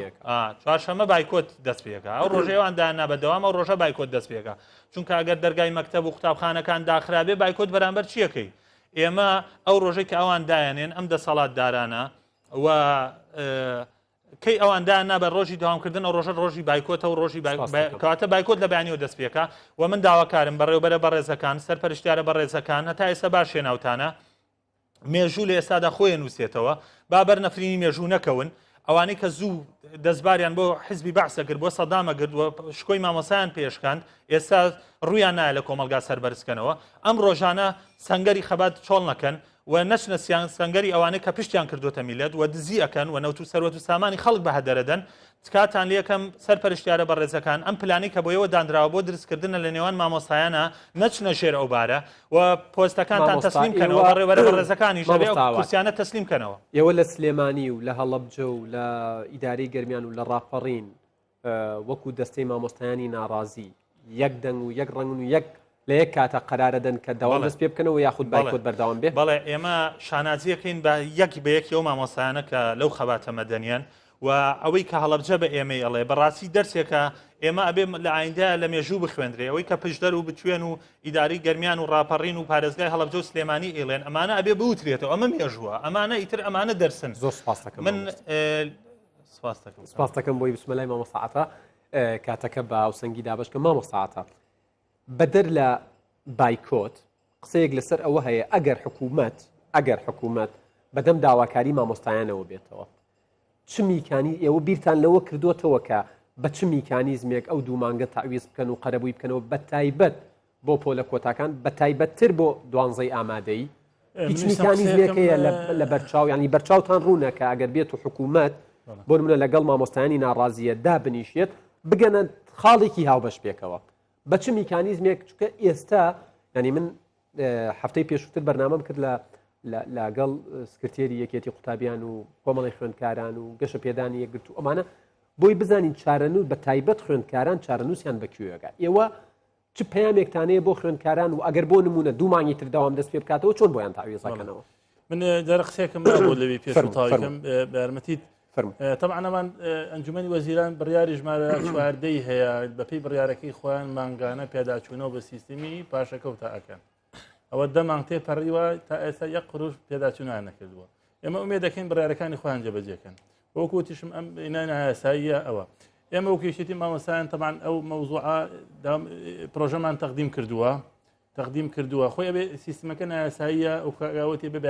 چوارشەمە بایکۆت دەست پێکا ئەو ڕۆژەیان دانا بە دەوام ئەو ڕۆژە بایکۆت دەست پێکا چونکە ئەگەر دەرگای مەکتەب و قوتابخانەکان داخرابێ بایکۆت بەرامبەر چیەکەی ئێمە ئەو ڕۆژەی کە ئەوان دایانێن ئەم دەسەڵات دارانە و کەی ئەوان دانا بە ڕۆژی داوامکردن ئەو ڕۆژە ڕۆژی بایکۆتە و ڕۆژی کاتە بایکۆت لە بەیانیەوە دەست پێکا و من داواکارم بەڕێوبەرە بەڕێزەکان سەرپەرشتیارە بەڕێزەکان هەتا ئێستا باش هێناوتانە مێژوو لە ئێستادا خۆی ئەنووسێتەوە، با بەر نەفرینی مێژوو نەکەون، ئەوانەی کە زوو دەستباریان بۆ حزبی بەعس ئەگرت، بۆ سەدام ئەگرت و شکۆی مامۆستایان پێشکاند، ئێستا ڕوویان نایە لە کۆمەڵگا سەربەرزکەنەوە. ئەم ڕۆژانە سەنگەری خەبات چۆڵ نەکەن و نەچنە سەنگەری ئەوانەی کە پشتیان کردووەتە میللەت و دزی ئەکەن و نەوت و سەروەت و سامانی خەڵک بە هەدەرەدەن. تکاتان لێکەم سەرپەرشتیارە بەڕێزەکان ئەم پلانەی کە بۆ ئێوە دانراوە بۆ درزکردنە لە نێوان مامۆستایانا نەچنە ژێر ئەو بارە و پۆستەکانتان مامۆستا تەسلیم کەنەوە ئێوە بەڕێوبەرە بەڕێزەکانیش ئەبێ ئەو مامۆستا ئاوات کورسیانە تەسلیم کەنەوە. ئێوە لە سلێمانی و لە هەڵەبجە و لە ئیدارەی گەرمیان و لە ڕاپەڕین وەکو دەستەی مامۆستایانی ناڕازی یەک دەنگ و یەک ڕەنگن و یەک. لە یەک کاتە قەرارەدەن کە دەوام دەست پێ بکەنەوە یاخود بایکۆت بەردەوام بێ؟ بەڵێ ئێمە شانازیەکەین بە یەک بە یەکی ئەو مامۆستایانە کە لەو خەباتە مەدەنیان و ئەوەی کە هەڵەبجە بە ئێمەی ئەڵێ بەڕاستی دەرسێکە ئێمە ئەبێ لە ئایندە لە مێژوو بخوێندرێ ئەوەی کە پشدەر و بتوێن و ئیداری گەرمیان و ڕاپەڕین و پارێزگای هەڵەبجە و سلێمانی ئیڵێن ئەمانە ئەبێ بوترێتەوە ئەمە مێژووە ئەمانە ئیتر ئەمانە دەرسن زۆر سپاس دەکەم من سپاس دەکەم سپاس دەکەم بۆی بچمە لای مامۆستا عەتا کاتەکە بە هاوسەنگی دابەش کە مامۆستا عەتا بەدەر لە بایکۆت قسەیەک لەسەر ئەوە هەیە ئەگەر حکوومەت ئەگەر حکوومەت بەدەم داواکاری مامۆستایانەوە بێتەوە چ میکانی ئێوە بیرتان لەوە کردوتەوە کە بە چ میکانیزمێک ئەو دوو مانگە تەعویز بکەن و قەرەبووی بکەنەوە بە تایبەت بۆ پۆلە کۆتاکان بە تایبەتتر بۆ دوانزەی ئامادەیی هیچ میکانیزمێک هەیە لە بەرچاو ینی بەرچاوتان ڕوونە کە ئەگەر بێت و حکوومەت بۆ نمونە لەگەڵ مامۆستایانی ناڕازیە دابنیشێت بگەنە خاڵێکی هاوبەش پێکەوە بە چ میکانیزمێک چکە ئێستا ینی من هەفتەی پێشووتر بەرنامەم کرد لە لەگەڵ سکرتێری یەکێتی قوتابیان و کۆمەڵی خوێندکاران و گەشە پێدانی یەکگرتو ئەمانە بۆی بزانین چارەنوو بە تایبەت خوێندکاران چارەنووسیان بەکوێگە ئێوە چ پەیامێکتان هەیە بۆ خوێندکاران و ئەگەر بۆ نموونە دوو مانگی تر دەوام دەست پێ بکاتەوە چۆن بۆیان تەعویزەکەنەوە؟ من جارە قسەیەکم بۆ لەوی پێش تاویکەم بە یارمەتیت طبعا ئەمان ئەنجومەنی وەزیران بڕیاری ژمارە چواردەی هەیە بەپێی بڕیارەکەی خۆیان مانگانە پێداچوونەوە بە سیستمی پاشەکەوتە ئەکەن ئەوە دە مانگ تێپەڕیوە تا ئێستا یەک قروش پێداچوونیان نەکردووە ئێمە ئومێد دەکەین بڕیارەکانی خۆیان جێبەجێکەن وەکو وتیشم ئەم نایاساییە ئەوە ئێمە وەکو یەکێتی مامۆستایان تەبان ئەو مەوزوعە پرۆژەمان تەقدیم کردووە تەقدیم کردووە خۆی ئەبێ سیستمەکە نایاساییە ئەو کاگاوەتی بێ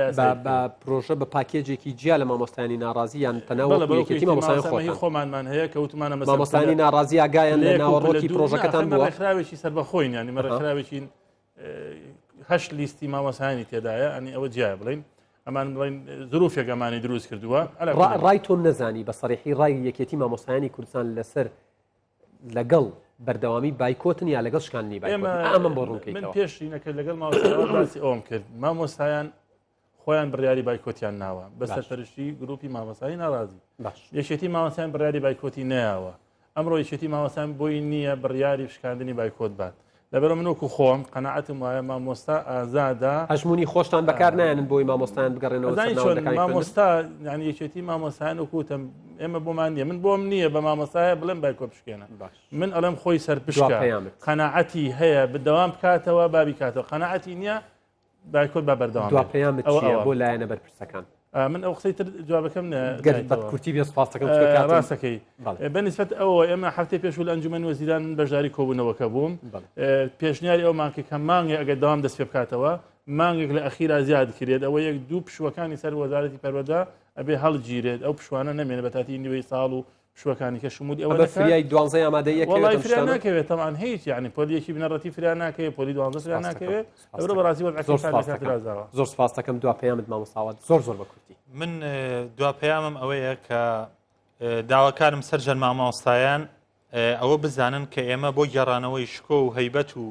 بە پرۆژە بە پاکێجێکی جیا لە مامۆستایانی ناڕازی یان تەنها وەکو یەکێتی مامۆستایان خۆتان خۆمانمان هەیە کە وتمانە مامۆستایانی ناڕازی ئاگایان لە ناوەڕۆکی پرۆژەکەتان بووە ڕێکخراوێکی سەربەخۆین یانی مە ڕێکخراوێکی هەشت لیستی مامۆسایانی تێدایە ئەنی ئەوە جیایە بڵین ئەمان بڵین زروفێک ئەمانی دروست کردووە ڕای تۆم نەزانی بە سەریحی ڕای یەکێتی مامۆستایانی کوردستان لەسەر لەگەڵ بەردەوامی بایکۆتن یا لەگەڵ شکاندنی بایکۆت ئەمەم بۆ ڕوونکەیتەوە من پێشینەکە لەگەڵ مامۆستا باسی ئەوم کرد مامۆستایان خۆیان بڕیاری بایکۆتیان ناوە بە سەرپەرشتی گروپی مامۆستای ناڕازی یەکێتی مامۆستایان بڕیاری بایکۆتی نەیاوە ئەمڕۆ یەکێتی مامۆستایان بۆی نییە بڕیاری شکاندنی بایکۆت بات لەبەر من وەکو خۆم قەناعەتم وایە مامۆستا ئازادە هەژمونی خۆشتان بەکار نایەنن بۆی مامۆستایان بگەڕێنەوە مامۆستا یعنی یەکێتی مامۆستایان وەکوتم ئێمە بۆمان نییە من بۆم نییە بە مامۆستایە بڵێم بایکۆت بشکێنە من ئەڵێم خۆی سەرپشکە قەناعەتی هەیە بدەوام بکاتەوە بابی کاتەوە قەناعەتی نییە بایکۆت با بەردەوام دوا پەیامت چییە بۆ لایەنە بەرپرسەکان؟ من ئەو قسەی تر جوابەکەم گەر بە کورتی بێ سپاس دەکەم چونکە کاتم ڕاستەکەی بەنسبەت ئەوە ئێمە هەفتەی پێشوو لە ئەنجومەنی وەزیران من بەشداری کۆبوونەوەکە بووم پێشنیاری ئەومان کرد کە مانگێک ئەگەر دەوام دەست پێ بکاتەوە مانگێک لە ئەخیرا زیاد کرێت ئەوە یەک دوو پشووەکانی سەر وەزارەتی پەروەردە ئەبێ هەڵگیرێت ئەو پشوانە نەمێنێ بە تاتی نیوەی ساڵ و پشوەکانی کە شمولی ئەوە دەکات فریای دوانزەی ئامادەیی ئەکەوێت وەڵای فریا ناکەوێت تەبعەن هیچ یعنی پۆلی یەکی بنەڕەتی فریا ناکەوێت پۆلی دوانزە فریا ناکەوێت ئەورە بەڕاستی وەزعەکە زۆر سپاس دەکەم زۆر سپاس دەکەم دوا پەیامت مامۆستا ئاوات زۆر زۆر بە کورتی من دوا پەیامم ئەوەیە کە داواکارم سەرجەم مامۆستایان ئەوە بزانن کە ئێمە بۆ گێڕانەوەی شکۆ و هەیبەت و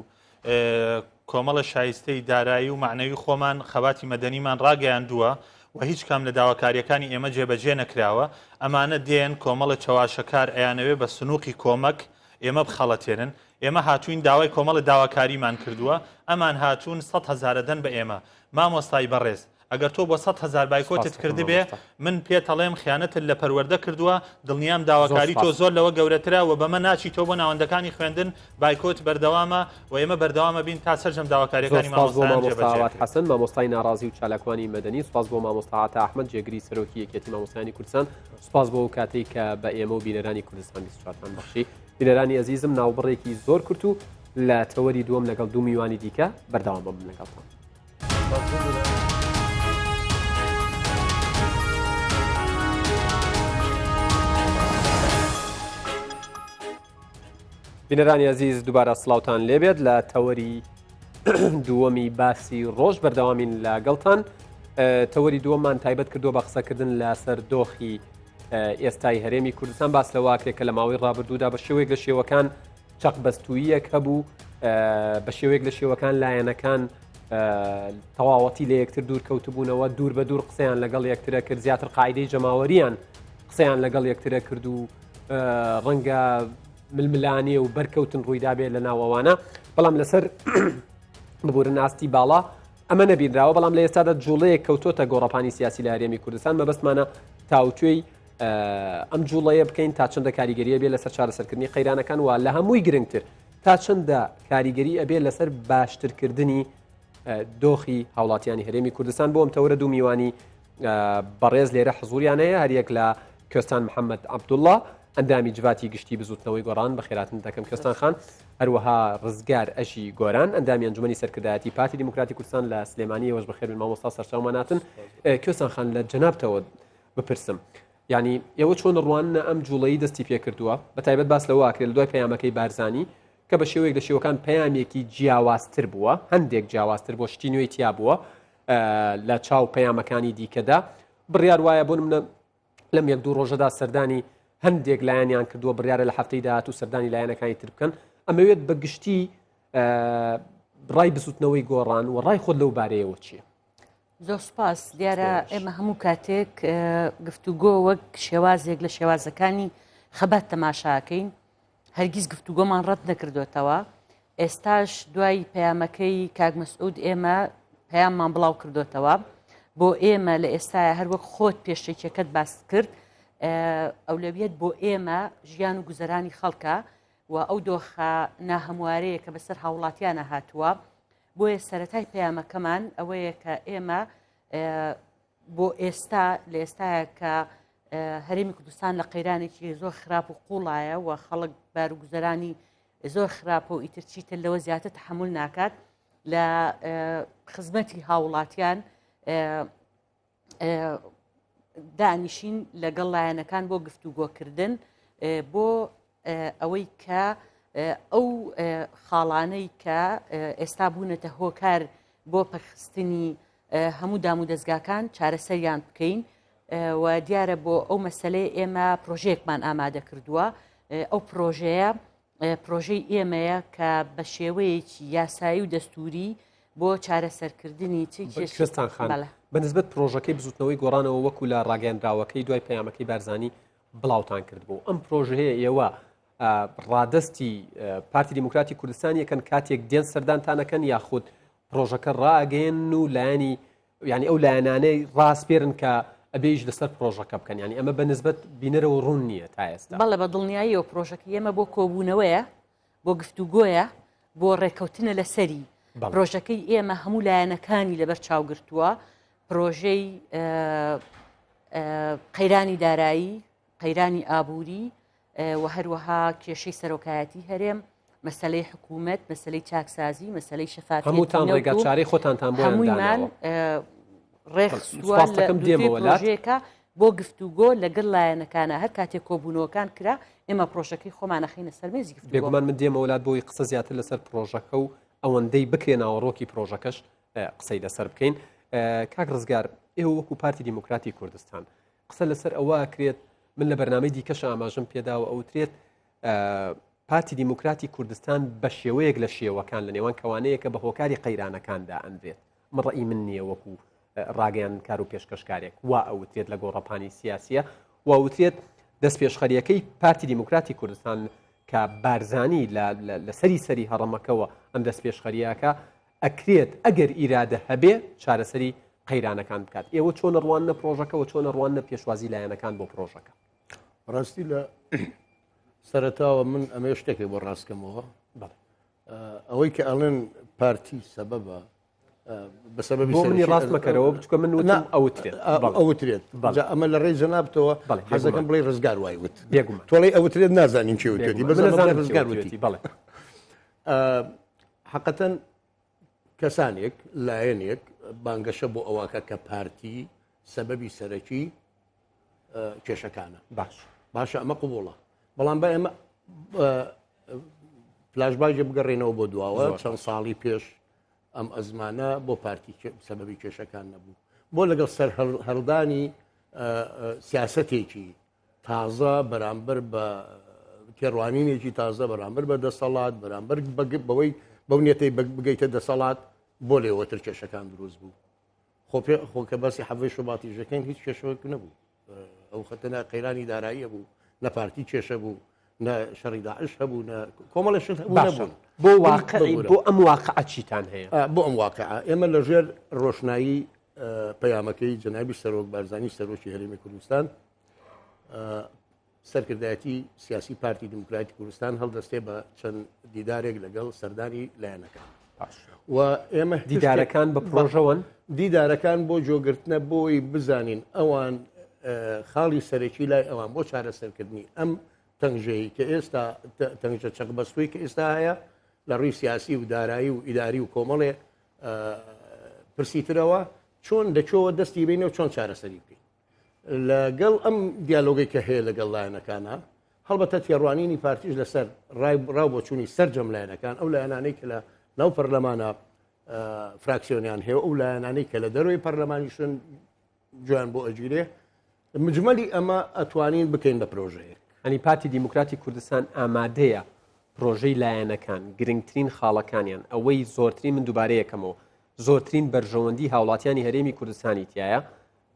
کۆمەڵە شایستەی دارایی و مەعنەوی خۆمان خەباتی مەدەنیمان ڕاگەیاندووە و هیچ کام لە داواکارییەکانی ئێمە جێبەجێ نەکراوە، ئەمانە دێن کۆمەڵە چەواشەکار ئەیانەوێ بە سنوقی کۆمەک ئێمە بخەڵەتێنن، ئێمە هاتووین داوای کۆمەڵە داواکاریمان کردووە، ئەمان هاتوون 100 هەزارە دەن بە ئێمە، مامۆستای بەڕێز ئەگەر تۆ بۆ 100,000 بایکۆتت سپاس دەکەم کردبێ مامۆستا. من پێتەڵێم خیانەتت لە پەروەردە کردووە، دڵنیام زۆر داواکاری تۆ سپاس. زۆر لەوە گەورەترە و بەمە ناچیتەوە بۆ ناوەندەکانی خوێندن، بایکۆت بەردەوامە و ئێمە بەردەوامە بین تا سەرجەم زۆر داواکاریەکانی سپاس بۆ مامۆستایان مامۆستا جێبەجێ ئاوات کرێت. حەسەن مامۆستای ناڕازی و چالاکوانی مەدەنی، سپاس بۆ مامۆستا عەتا ئەحمەد جێگری سەرۆکی یەکێتی مامۆستایانی کوردستان، سپاس بۆ ئەو کاتەی کە بە ئێمە و بینەرانی کوردستان 24 تان بەخشی. بینەرانی ئەزیزم ناوبڕێکی زۆر کورت و لە تەوەری دووەم لەگەڵ دوو میوانی دیکە بەردەوام بم لەگەڵتان. بینەرانی ئەزیز دووبارە سڵاوتان لێبێت لە تەوەری دووەمی باسی ڕۆژ بەردەوامین لەگەڵتان تەوەری دووەممان تایبەت کردووە بە قسەکردن لەسەر دۆخی ئێستای هەرێمی کوردستان باس لە واکرێک کە لە ماوەی ڕابردوودا بە شێوەیەک لە شێوەکان چەق بەستوویەک هەبوو بە شێوەیەک لە شێوەکان لایەنەکان تەواوەتی لە یەکتر دوور کەوتبوونەوە دوور بە دوور قسەیان لەگەڵ یەکترە کرد زیاتر قاعدەی جەماوەریان قسەیان لەگەڵ یەکترە کرد و ڕەنگە ململانێ و بەرکەوتن ڕوویدابێت لە ناوەوانە بەڵام لەسەر. ببورن ئاستی باڵا ئەمە نەبینراوە بەڵام لە ئێستادا جوڵەیەک کەوتۆتە گۆڕەپانی سیاسی لە هەرێمی کوردستان مەبەستمانە تاوتوێی ئەم جوڵەیە بکەین تا چەندە کاریگەریە بێ لەسەر چارەسەرکردنی قەیرانەکان و لە هەمووی گرنگتر تا چەندە کاریگەری ئەبێ لەسەر باشترکردنی دۆخی هاوڵاتیانی هەرێمی کوردستان بۆ ئەم تەوەرە دوو میوانی بەڕێز لێرە حزوریان هەیە هەریەک لە کوێستان محەممەد عەبدوڵڵا ئەندامی جڤاتی گشتی بزوتنەوەی گۆڕان بەخێراتن دەکەم کوێستان خان هەروەها ڕزگار ئەژی گۆران ئەندامی ئەنجومەنی سەرکردایەتی پارتی دیموکراتی کوردستان لە سلێمانی ئێوەش بەخێربێن مامۆستا سەرچاومان هاتن کوێستان خان لە جەنابتەوە بپرسم یعنی ئێوە چۆن ڕواننە ئەم جوڵەی دەستی پێکردووە بە تایبەت باس لەوە ئەکرێت لە دوای پەیامەکەی بارزانی کە بە شێوەیەک لە شێوەکان پەیامێکی جیاوازتر بووە هەندێک جیاوازتر بۆ شتی نوێی تیا بووە لە چاو پەیامەکانی دیکەدا بڕیار وایە بۆ منە لەم یەک دوو ڕۆژەدا سەردانی هەندێک لایەنیان کردووە بڕیارە لە هەفتەی داهاتوو سەردانی لایەنەکانی تر بکەن ئەمەوێت بە گشتی ڕای بزوتنەوەی گۆڕان و ڕای خۆت لەو بارەیەوە چییە؟ زۆر سپاس دیارە ئێمە هەموو کاتێک گفتوگۆ وەک شێوازێک لە شێوازەکانی خەبات تەماشاکەین هەرگیز گفتوگۆمان ڕەت نەکردوێتەوە ئێستاش دوای پەیامەکەی کاک مەسعود ئێمە پەیاممان بڵاو کردوێتەوە بۆ ئێمە لە ئێستاە هەروەک خۆت پێشێکەکەت باس کرد ئەولەویەت بۆ ئێمە ژیان و گوزەرانی خەڵکە و ئەو دۆخە ناهەموارەیە کە بەسەر هاوڵاتیانە هاتووە بۆیە سەتای پەیامەکەمان ئەوەیە کە ئێمە بۆ ئێستا لە ئێستاە کە هەرێمی کوردستان لە قەیرانێکی زۆر خراپ و قوڵایە و خەڵک باروگوزەرانی زۆر خراپە و ئیتر چیتر لەوە زیاتر تحمل ناکات لە خزمەتی هاوڵاتیان دانیشین لەگەڵ لایەنەکان بۆ گفتوگۆکردن بۆ ئەوەی کە ئەو خاڵانەی کە ئێستا بوونەتە هۆکار بۆ پەکخستنی هەموو دام و دەزگاکان چارەسەریان بکەین و دیارە بۆ ئەو مەسلەی ئێمە پرۆژەیەکمان ئامادە کردووە ئەو پرۆژەیە پرۆژەی ئێمەیە کە بە شێوەیەکی یاسایی و دەستوری بۆ چارەسەرکردنی چ کوێستان خان بەنسبەت پرۆژەکەی بزوتنەوەی گۆڕانەوە وەکو لە ڕاگەیەنراوەکەی دوای پەیامەکەی بارزانی بڵاوتان کردبوو ئەم پرۆژەیە ئێوە ڕادەستی پارتی دیموکراتی کوردستان یەکەن کاتێک دێن سەردانتانەکەن یاخود پرۆژەکە ڕائەگەیەنن و لایەنی یعنی ئەو لایەنانەی ڕاسپێرن کە ئەبێ ئیش لەسەر پرۆژەکە بکەن یعنی ئەمە بە نسبەت بینەرەوە ڕوون نییە تا ئێستا. بەڵێ بە دڵنیاییەوە پرۆژەکە ئێمە بۆ کۆبوونەوەیە بۆ گفتوگۆیە بۆ ڕێکەوتنە لەسەری پرۆژەکەی ئێمە هەموو لایەنەکانی لەبەر چاوگرتووە پرۆژەی قەیرانی دارایی قەیرانی ئابووری و هەروەها کێشەی سەرۆکایەتی هەرێم، مەسەلەی حکوومەت، مەسەلەی چاکسازی، مەسەلەی شەفافیەتی هەمووتان نەوت و ڕێگاچارەی خۆتانتان بۆیان هەموویمان داناوە. ڕێکخستووە سوپاس لە دەکەم دووتوێی دێمەوە لات. پرۆژەیەکە بۆ گفتوگۆ لەگەڵ لایەنەکانە هەر کاتێک کۆبوونەوەکان کرا ئێمە پرۆژەکەی خۆمان ئەخەینە سەر مێزی گفتوگۆ. بێگومان من دێمەوە لات بۆی قسە زیاتر لەسەر پرۆژەکە و ئەوەندەی بکرێ ناوەڕۆکی پرۆژەکەش قسەی لەسەر بکەین. کاک ڕزگار ئێوە وەکو پارتی دیموکراتی کوردستان قسە لەسەر ئەوە ئەکرێت من لە بەرنامەی دیکەش ئاماژەم پێداوە ئەوترێت پارتی دیموکراتی کوردستان بە شێوەیەک لە شێوەکان لە نێوان کەوانەیەکە بە هۆکاری قەیرانەکاندا ئەنرێت من ڕئی من نییە وەکو ڕاگەیان کار و پێشکەشکارێک وا ئەوترێت لە گۆڕەپانی سیاسیە واوترێت دەست پێشخەریەکەی پارتی دیموکراتی کوردستان کە بارزانی لەسەری سەری هەڕەمەکەوە ئەم دەست پێشخەریەکە ئەکرێت ئەگەر ئیرادە هەبێ چارەسەری قەیرانەکان بکات ئێوە چۆن ئەڕواننە پرۆژەکەوە چۆن ئەڕواننە پێشوازی لایەنەکان بۆ پرۆژەکە؟ ڕاستی لە سەرەتاوە من ئەمەوێ شتێکێک بۆ ڕاستکەمەوە ئەوەی کە ئەڵێن پارتی سەبەبە بە سەبەبی بۆ منی ڕاست مەکەرەوە بچکە من وتم ئەوترێت ئەوترێت ئەمە لە ڕێی جەنابتەوە حەزەکەم بڵێ ڕزگار وای وت بێگومان تۆڵی ئەوترێت نازانین چی وتێتی بەس ڕزگار وتی بەڵێ حەقەتەن کەسانێک لایەنێک بانگەشە بۆ ئەوەکە کە پارتی سەبەبی سەرەکی کێشەکانە باش باشە ئەمە قوبوڵە بەڵام بە ئێمە فلاشباگێ بگەڕێنەوە بۆ دواوە چەند ساڵی پێش ئەم ئەزمانە بۆ پارتی سەبەبی کێشەکان نەبوو بۆ لەگەڵ سەر هەڵدانی سیاستێکی تازە بەرامبەر بە تێڕوانینێکی تازە بەرامبەر بە دەسەڵات بەرامبەر بەوەی بەو نیەتەی بگەیتە دەسەڵات بۆ لێوەتر کێشەکان دروست بوو خۆ پێ خۆ کە باسی حەڤەی شوباتیش دەکەین هیچ کێشەیەک نەبوو ئەو خەتەنە قەیرانی داراییە بوو نە پارتی کێشە بوو نە شەڕی داعش هەبوو نە کۆمەڵە شت هەبوو باشە نەبوون بۆ واقعی ببورە. بۆ ئەم واقعە چیتان هەیە؟ ئا، بۆ ئەم واقعە ئێمە لەژێر ڕۆشنایی ئە، پەیامەکەی جەنابی سەرۆک بارزانی سەرۆکی هەرێمی کوردستان ئە، سەرکردایەتی سیاسی پارتی دیموکراتی کوردستان هەڵدەستێ بە چەند دیدارێک لەگەڵ سەردانی لایەنەکان و ئێمە دیدارەکان بە پرۆژەوەن؟ دیدارەکان بۆ جۆگرتنە بۆی بزانین ئەوان خاڵی سەرەکی لای ئەوان بۆ چارەسەرکردنی ئەم تەنگژەی کە ئێستا تەنگژە چەقبەستووی کە ئێستا هەیە لە ڕووی سیاسی و دارایی و ئیداری و کۆمەڵێ پرسی ترەوە چۆن دەچۆوە دەستی بینەوە چۆن چارەسەری بکەین لەگەڵ ئەم دیالۆگەی کە هەیە لەگەڵ لایەنەکانە، هەڵبەتە تێڕوانینی پارتیش لەسەر ڕای ڕاو بۆچوونی سەرجەم لایەنەکان، ئەو لایەنانەی کە لە ناو پەرلەمانە فراکسیۆنیان هەیە و ئەو لایەنانەی کە لە دەرەوەی پەرلەمانیشن گوێیان بۆ ئەگیرێ، مجمەلی ئەمە ئەتوانین بکەین بە پرۆژەیەک. یانی پارتی دیموکراتی کوردستان ئامادەیە پرۆژەی لایەنەکان، گرنگترین خاڵەکانیان، ئەوەی زۆرترین من دووبارەیەکەمەوە، زۆرترین بەرژەوەندی هاوڵاتیانی هەرێمی کوردستانی تیایە،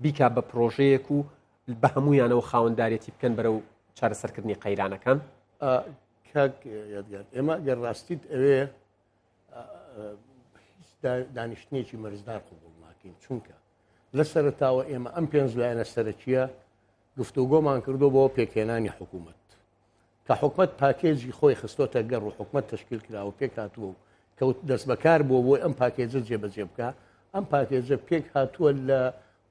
بیکا بە پرۆژەیەک و بە هەموویانەوە خاوەندارێتی بکەن بەرەو چارەسەرکردنی قەیرانەکان؟ کاک یادگار ئێمە گەر ڕاستیت ئەوێ هیچ دانیشتنێکی مەرجدار قبوڵ ناکەین چونکە لە سەرتاوە ئێمە ئەم پێنج لایەنە سەرەکیە گفتوگۆمان کردو بۆ پێکهێنانی حکوومەت کە حکومەت پاکێجی خۆی خستۆتە گەڕ و حکومەت تەشکیل کراوە و پێکهاتووە و کەوت دەستبەکار بووە بۆی ئەم پاکێجە جێبەجێ بکا، ئەم پاکێجە پێکهاتووە لە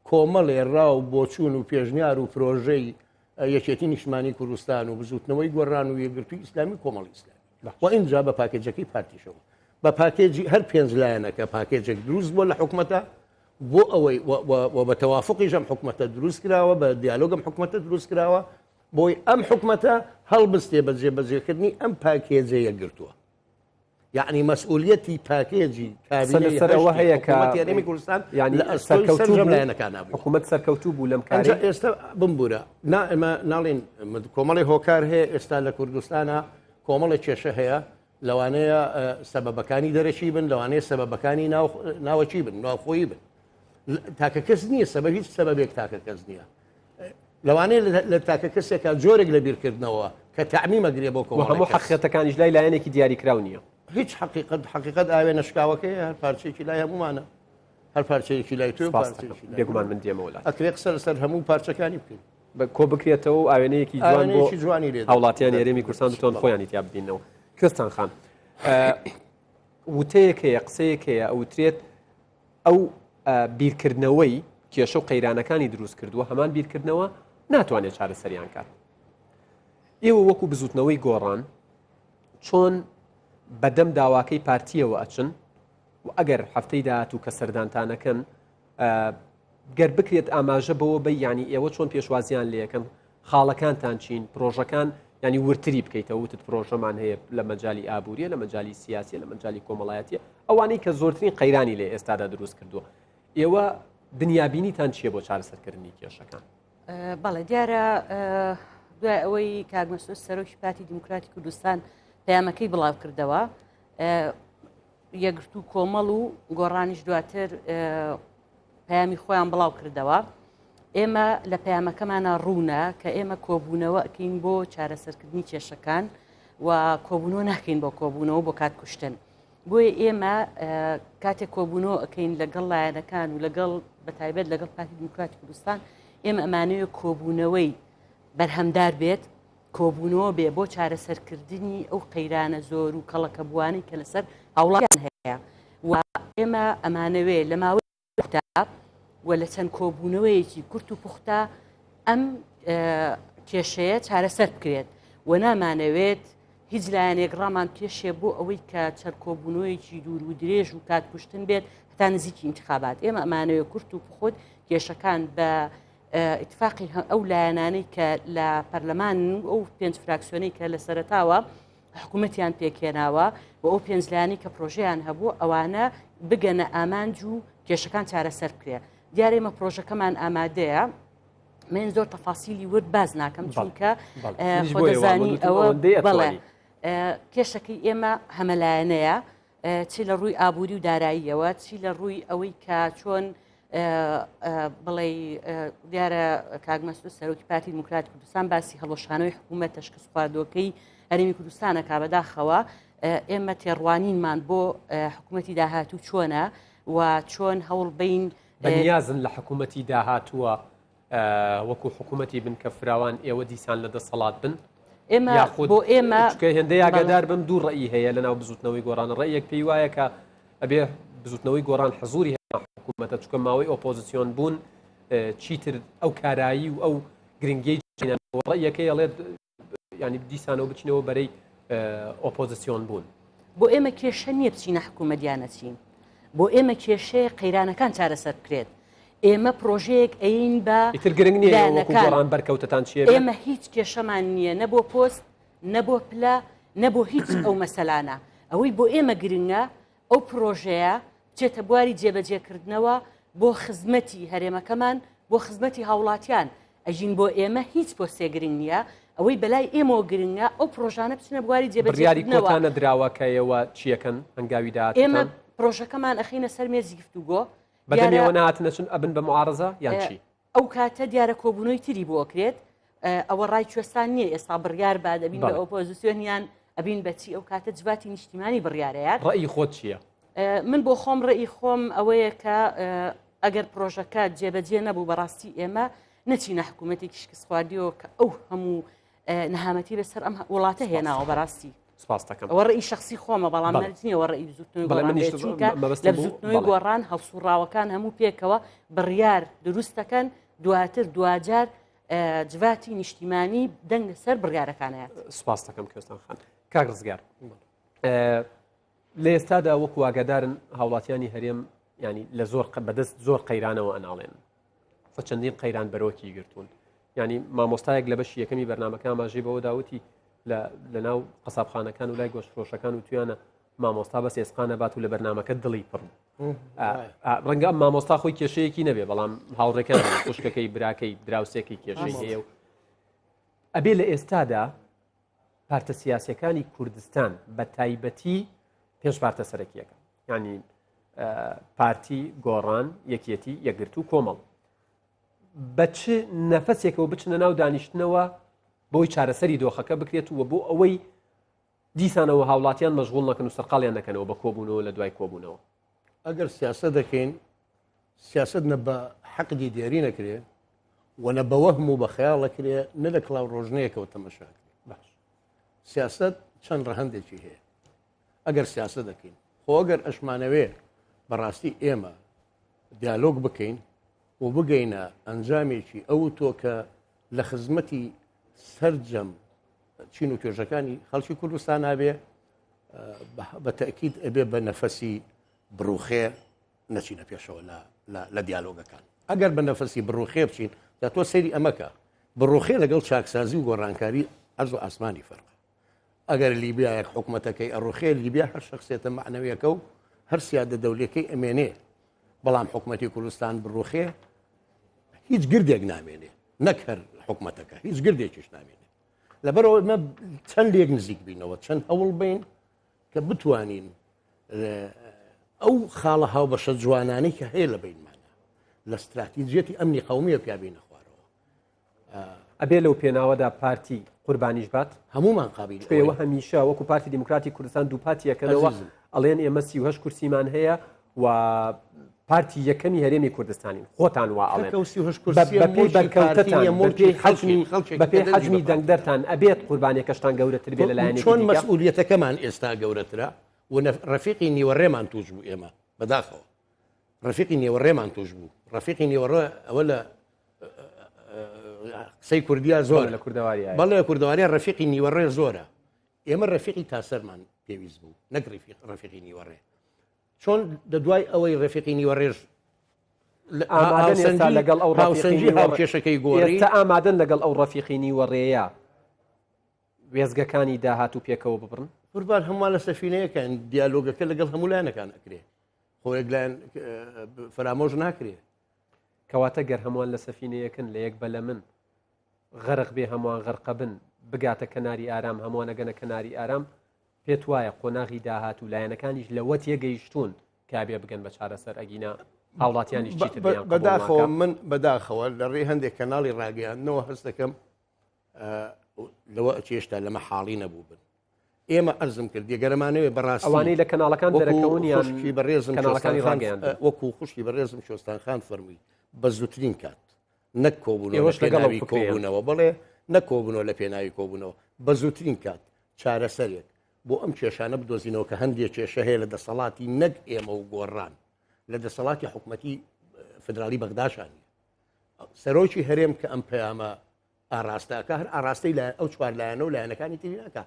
کۆمەڵێ ڕا و بۆچوون و پێشنیار و پرۆژەی یەکێتی نیشتمانی کوردستان و بزووتنەوەی گۆڕان و یەکگرتووی ئیسلامی و کۆمەڵی ئیسلامی و ئینجا بە پاکێجەکەی پارتیشەوە بە پاکێجی هەر پێنج لایەنەکە پاکێجێک دروست بووە لە حکومەتە بۆ ئەوەی و بە تەوافقیش ئەم حکومەتە دروست کراوە بە دیالۆگەم حکومەتە دروست کراوە بۆی ئەم حکومەتە هەڵبستێ بە جێبەجێکردنی ئەم پاکێجە یەکگرتووە. یەعنی مەسئولیەتی پاکێجی قسە کابینەی لەسەر ئەوە هەشتی هەیە کە حکوومەتی هەرێمی کوردستان یعنی لە ئەستۆی سەرکەوتوو سەرجەم بوو لایەنەکانا بووە. حکوومەت سەرکەوتوو بوو لەم ئەنجا کارەی ئێستا بمبورە نا ئێمە ناڵێین کۆمەڵی هۆکار هەیە ئێستا لە کوردستانا کۆمەڵێک کێشە هەیە لەوانەیە سەبەبەکانی دەرەکی بن لەوانەیە سەبەبەکانی ناوەکی بن ناوخۆیی بن تاکە کەس نییە سەبەب هیچ سەبەبێک تاکە کەس نییە لەوانەیە لە تاکە کەسێکا جۆرێک لە بیرکردنەوە کە تەعمیم ئەگرێ بۆ کۆمەڵێک هەموو حەقیقەتەکانیش لای لایەنێکی دیاریکراو نییە. هیچ حەقیقەت حەقیقەت ئاوێنە شکاوەکەیە هەر پارچەیەکی لای هەموومانە هەر پارچەیەکی لای تۆ پارچەیەکی لای بێگومان من دێمەوە لات. ئەکرێ قسە لەسەر هەموو پارچەکانی بکەین. کۆ بکرێتەوە و ئاوێنەیەکی جوان بۆ جوانی لێ هاوڵاتیانی هەرێمی کوردستان بتوان خۆیانی تیا ببینەوە. کوێستان خان وتەیەک هەیە قسەیەک هەیە ئەوترێت ئەو بیرکردنەوەی کێشە و قەیرانەکانی دروست کردووە هەمان بیرکردنەوە ناتوانێت چارەسەریان کات ئێوە وەکو بزوتنەوەی گۆڕان چۆن بەدەم داواکەی پارتیەوە ئەچن و ئەگەر هەفتەی داهاتوو کە سەردانتانەکەن گەر بکرێت ئاماژە بەوە بە یانی ئێوە چۆن پێشوازیان لەکەن خاڵەکانتان چین پرۆژەکان ینی ورتری بکەیتەوە وتت پرۆژەمان هەیە لە مەجای ئابووریە لە مەجای سیاسیە لە مەجای کۆمەڵایەتیە ئەوانەی کە زۆرترین قەیرانی لە ئێستادا دروست کردووە ئێوە دنیابینیتان چییە بۆ چارەسەرکردنی کێشەکان؟ بەڵێ دیارە دوای ئەوەی کاک مەسعود سەرۆکی پارتی دیموکراتی کوردستان پەیامەکەی بڵاو کردەوە یەکگرتوو کۆمەڵ و گۆڕانیش دواتر پەیامی خۆیان بڵاو کردەوە. ئێمە لە پەیامەکەمانە ڕوونە کە ئێمە کۆبوونەوە ئەکەین بۆ چارەسەرکردنی کێشەکان و کۆبوونەوە ناکەین بۆ کۆبوونەوە بۆ کات کوشتن. بۆیە ئێمە کاتێک کۆبوونەوە ئەکەین لەگەڵ لایەنەکان و لەگەڵ بەتایبەت لەگەڵ پارتی دیموکراتی کوردستان ئێمە ئەمانەوێت کۆبوونەوەی بەرهەمدار بێت کۆبوونەوە بێ بۆ چارەسەرکردنی ئەو قەیرانە زۆر و کەڵەکەبووانەی کە لەسەر هاوڵاتیان هەیە و ئێمە ئەمانەوێ لە ماوەی پوختە و لە چەند کۆبوونەوەیەکی کورت و پوختە ئەم کێشەیە چارەسەر بکرێت و نامانەوێت هیچ لایەنێک ڕامان کێشێ بۆ ئەوەی کە چەند کۆبوونەوەیەکی دوور و درێژ و کات کوشتن بێت هەتا نزیکی انتخابات ئێمە ئەمانەوێت کورت و پوخت کێشەکان بە ئیتفاقی ئەو لایەنانەی کە لە پەرلەمان و ئەو پێنج فراکسیۆنەی کە لە سەرەتاوە حکوومەتیان پێکهێناوە و ئەو پێنج لایەنەی کە پرۆژەیان هەبوو ئەوانە بگەنە ئامانج و کێشەکان چارەسەر بکرێ دیارە ئێمە پرۆژەکەمان ئامادەیە من زۆر تەفاسیلی ورد باز ناکەم چونکە خۆدەزانی ئەوە بەڵێ کێشەکەی ئێمە هەمەلایەنەیە چی لە ڕووی ئابووری و داراییەوە چی لە ڕووی ئەوەی کە چۆن. بڵێ دیارە کاک مەسعود سەرۆکی پارتی دیموکرات کوردستان باسی هەڵوەشانەوەی حکوومەتە شکستخواردووەکەی هەرێمی کوردستانە کا بەداخەوە ئێمە تێڕوانینمان بۆ حکوومەتی داهاتوو چۆنە و چۆن هەوڵ بین بەنیازن لە حکوومەتی داهاتووە وەکو حکوومەتی بن کە فراوان ئێوە دیسان لە دەسەڵات بن ئێمە بۆ ئێمە چکە هێندەی ئاگادار بم دوو ڕێی هەیە لەناو بزوتنەوەی گۆڕان ڕێیەک پێی وایە کە ئەبێ بزوتنەوەی گۆڕان حزوری حکوومەتە چکە ماوەی ئۆپۆزیسیۆن بوون چیتر ئەو کارایی و ئەو گرنگی ڕێیەکەی ئەڵێت ینی دیسانەوە بچینەوە بەرەی ئۆپۆزیسیۆن بوون. بۆ ئێمە کێشە نییە بچینە حکوومەت یا نەچین بۆ ئێمە کێشەیە قەیرانەکان چارەسەر بکرێت ئێمە پرۆژەیەک ئەین بە ئیتر گرنگ نییە وەکو گۆڕان بەرکەوتەتان چییە ئێمە هیچ کێشەمان نییە نە بۆ پۆست نە بۆ پلە نە بۆ هیچ ئەو مەسەلانە ئەوەی بۆ ئێمە گرنگە ئەو پرۆژەیە بچێتە بواری جێبەجێکردنەوە بۆ خزمەتی هەرێمەکەمان بۆ خزمەتی هاوڵاتیان ئەژین بۆ ئێمە هیچ پۆستێ گرنگ نییە ئەوەی بەلای ئێمەوە گرنگە ئەو پرۆژانە بچنە بواری بڕیاری جێبەجێکردنەوە کۆتا نەدراوە کە ئێوە چیەکەن هەنگاوی ئێمە داهاتووتان پرۆژەکەمان ئەخینە سەر مێزی گفتوگۆ بەدەم دیارە ئێوە نەهاتنە چون ئەبن بە معارەزە یان چی؟ ئەو کاتە دیارە کۆبوونەوەی تری بۆ ئەکرێت ئەوە ڕای کوێستان نییە ئێستا بڕیار با دەبین بە ئۆپۆزیسیۆن یان ئەبین بەچی ئەو کاتە جڤاتی نیشتیمانی بڕیارەیات ڕئی خۆت چییە؟ من بۆ خۆم ڕئی خۆم ئەوەیە کە ئەگەر پرۆژەکە جێبەجێ نەبوو بەڕاستی ئێمە نەچینە حکوومەتێکی شکستخواردیەوە کە ئەو هەموو نەهامەتی بەسەر ئەم وڵاتە هێناوە بەڕاستی سپاس دەکەم ئەوە ڕئی شخصی خۆمە بەڵام مەرج نییە وە ڕئی بزوتنەوەی گۆڕان بێت چونکە لە بزوتنەوەی گۆڕان هەڵسوڕاوەکان هەموو پێکەوە بڕیار دروست دەکەن دواتر دواجار جڤاتی نیشتیمانی دەنگ لەسەر بڕیارەکانیان سپاس دەکەم کوێستان خان کاک ڕزگار لە ئێستادا وەکو ئاگادارن هاوڵاتیانی هەرێم ینی لە زۆر بەدەست زۆر قەیرانەوە ئەناڵێن و چەندین قەیران بەرۆکی گرتوون ینی مامۆستایەک لە بەشی یەکەمی بەرنمەکە ئاماژەی بەوە داوتی لە ناو قەسابخانەکان و لای گۆشتفرۆشەکان و تویانە مامۆستا بەس ئێسقانە بات و لە بەرنمەکە دڵی پڕ ڕەنگە ئەم مامۆستا خۆی کێشەیەکی نەبێ بەڵام هاوڕێکان خوشکەکەی براکەی دراوسێکی کێشەی هەیە و ئەبێ لە ئێستادا پارتە سیاسەکانی کوردستان بە تایبەتی پێش پارتە سەرەکیەکە ینی پارتی گۆڕان یەکێتی یەکگرتوو کۆمەڵ بە چ نەفەسێکەوە بچنە ناو دانیشتنەوە بۆی چارەسەری دۆخەکە بکرێت و بۆ ئەوەی دیسانەوە هاوڵاتیان مەشغوڵ نەکەن و سەرقاڵیان نەکەنەوە بە کۆبوونەوە لە دوای کۆبوونەوە. ئەگەر سیاسەت دەکەین سیاسەت نە بە حەقدی دێری نەکرێ و نە بە وەهم و بە خەیاڵ ئەکرێ نە لە کڵاو ڕۆژنەیەکەوە تەمەشا کرێ باش سیاسەت چەند ڕەهەندێکی هەیە ئەگەر سیاسەت دەکەین خۆ ئەگەر ئەشمانەوێ بەڕاستی ئێمە دیالۆگ بکەین و بگەینە ئەنجامێکی ئەو تۆ کە لە خزمەتی سەرجەم چین و توێژەکانی خەڵکی کوردستان نابێ بە تەکیید ئەبێ بە نەفەسی بڕوخێ نەچینە پێشەوە لە دیالۆگەکان ئەگەر بە نەفەسی بڕوخێ بچین دا تۆ سەیری ئەمەکە بڕوخێ لەگەڵ چاکسازی و گۆڕانکاری ئەرز و ئاسمانی فەرق ئەگەر لیبیایەک حکومەتەکەی ئەڕوخێ لیبیا هەر شخصێتە معنەویەکە و هەر سیادە دەولەکەی ئەمێنێ بەڵام حکومەتی کوردستان بڕوخێ هیچ گردێک نامێنێ نەک هەر حکومەتەکە هیچ گردێکیش نامێنێ لەبەرەوە ئمە چەند لێک نزیک بینەوە چەند هەوڵ بین کە بتوانین ئەو خاڵە هاوبەشە جوانانەی کە هەیە لە بینمانە لە استراتیژیەتی ئەمنی قومیە پیابینە خوارەوە ئەبێ لەو پێناوەدا پارتی قوربانیش بات؟ هەموومان قابیلی چونکە ئێوە هەمیشە وەکو پارتی دیموکراتی کوردستان دووپاتی ئەکەنەوە ئەڵێن ئێمە 38 کورسیمان هەیە و پارتی یەکەمی هەرێمی کوردستانین خۆتان وا ئەڵێن بەپێی بەرکەوتەتان بەپێی حەجمی بەپێی حەجمی دەنگدەرتان ئەبێت قوربانیەکەشتان گەورەتر بێ لەلایەنێکی چۆن مەسئولیەتەکەمان ئێستا گەورەترە و ڕەفیقی نیوەڕێمان توش بوو ئێمە بەداخەوە ڕەفیقی نێوەڕێمان توش بوو ڕەفیقی نێوەڕێ ئەوە لە قسەی کوردیا زۆر لە کوردەواری بەڵێ کوردەواریا ڕەفیقی نیوەڕێ زۆرە ئێمە ڕەفیقی تاسەرمان پێویست بوو نەک ڕەفیقی نیوەڕێ چۆن لە دوای ئەوەی ڕەفیقی نیوەڕێژ ئامادەن لەگەڵ ئەو هاوسەنگی هاوکێشەکەی گۆڕی ئێستا ئامادەن لەگەڵ ئەو ڕەفیقی نیوەڕێیە وێزگەکانی داهات و پێکەوە ببڕن قوربان هەمووان لە سەفینەیەکان دیالۆگەکە لەگەڵ هەموو لایەنەکان ئەکرێ خۆ یەک لایەن فەرامۆش ناکرێ. کەواتە گەر هەمووان لە سەفینەیەکن لە یەک بەلەمن غەرق بێ هەمووان غەرقەبن بگاتە کەناری ئارام هەمووان ئەگەنە کەناری ئارام پێت وایە قۆناغی داهاتوو لایەنەکانیش لەوە تێگەیشتوون کە ئەبێ بگەن بە چارەسەر ئەگینا. هاوڵاتیانیش چیتر لێیان قبوڵ بەداخەوە ناکا. من بەداخەوە لە ڕێی هەندێک کەناڵی ڕاگەیاندنەوە هەست دەکەم لەوە ئەچێ هێشتا لەمە حاڵی نەبووبن ئێمە ئەرزم کرد گەرەمانەوێ بەڕاستی ئەوانەی لە کەناڵەکان وەکو دەرەکەون یان خوشکی بەڕێزم کەناڵەکانی شۆستان خان ڕاگەیاندن وەکو خوشکی بەڕێزم شۆستان خان فەرمووی بە زووترین کات نەک کۆبوونەوە لە ئێوەش لەگەڵ ئەو پێناوی فکرەیەن. کۆبوونەوە بەڵێ نەک کۆبوونەوە لە پێناوی کۆبوونەوە بە زووترین کات چارەسەرێک بۆ ئەم کێشانە بدۆزینەوە کە هەندێک کێشە هەیە لە دەسەڵاتی نەک ئێمە و گۆڕان لە دەسەڵاتی حکومەتی فدرالی بەغداشان نیە سەرۆکی هەرێم کە ئەم پەیامە ئاراستە ئەکا هەر ئاراستەی لایەن ئەو چوار لایەنە و لایەنەکانی تری ناکا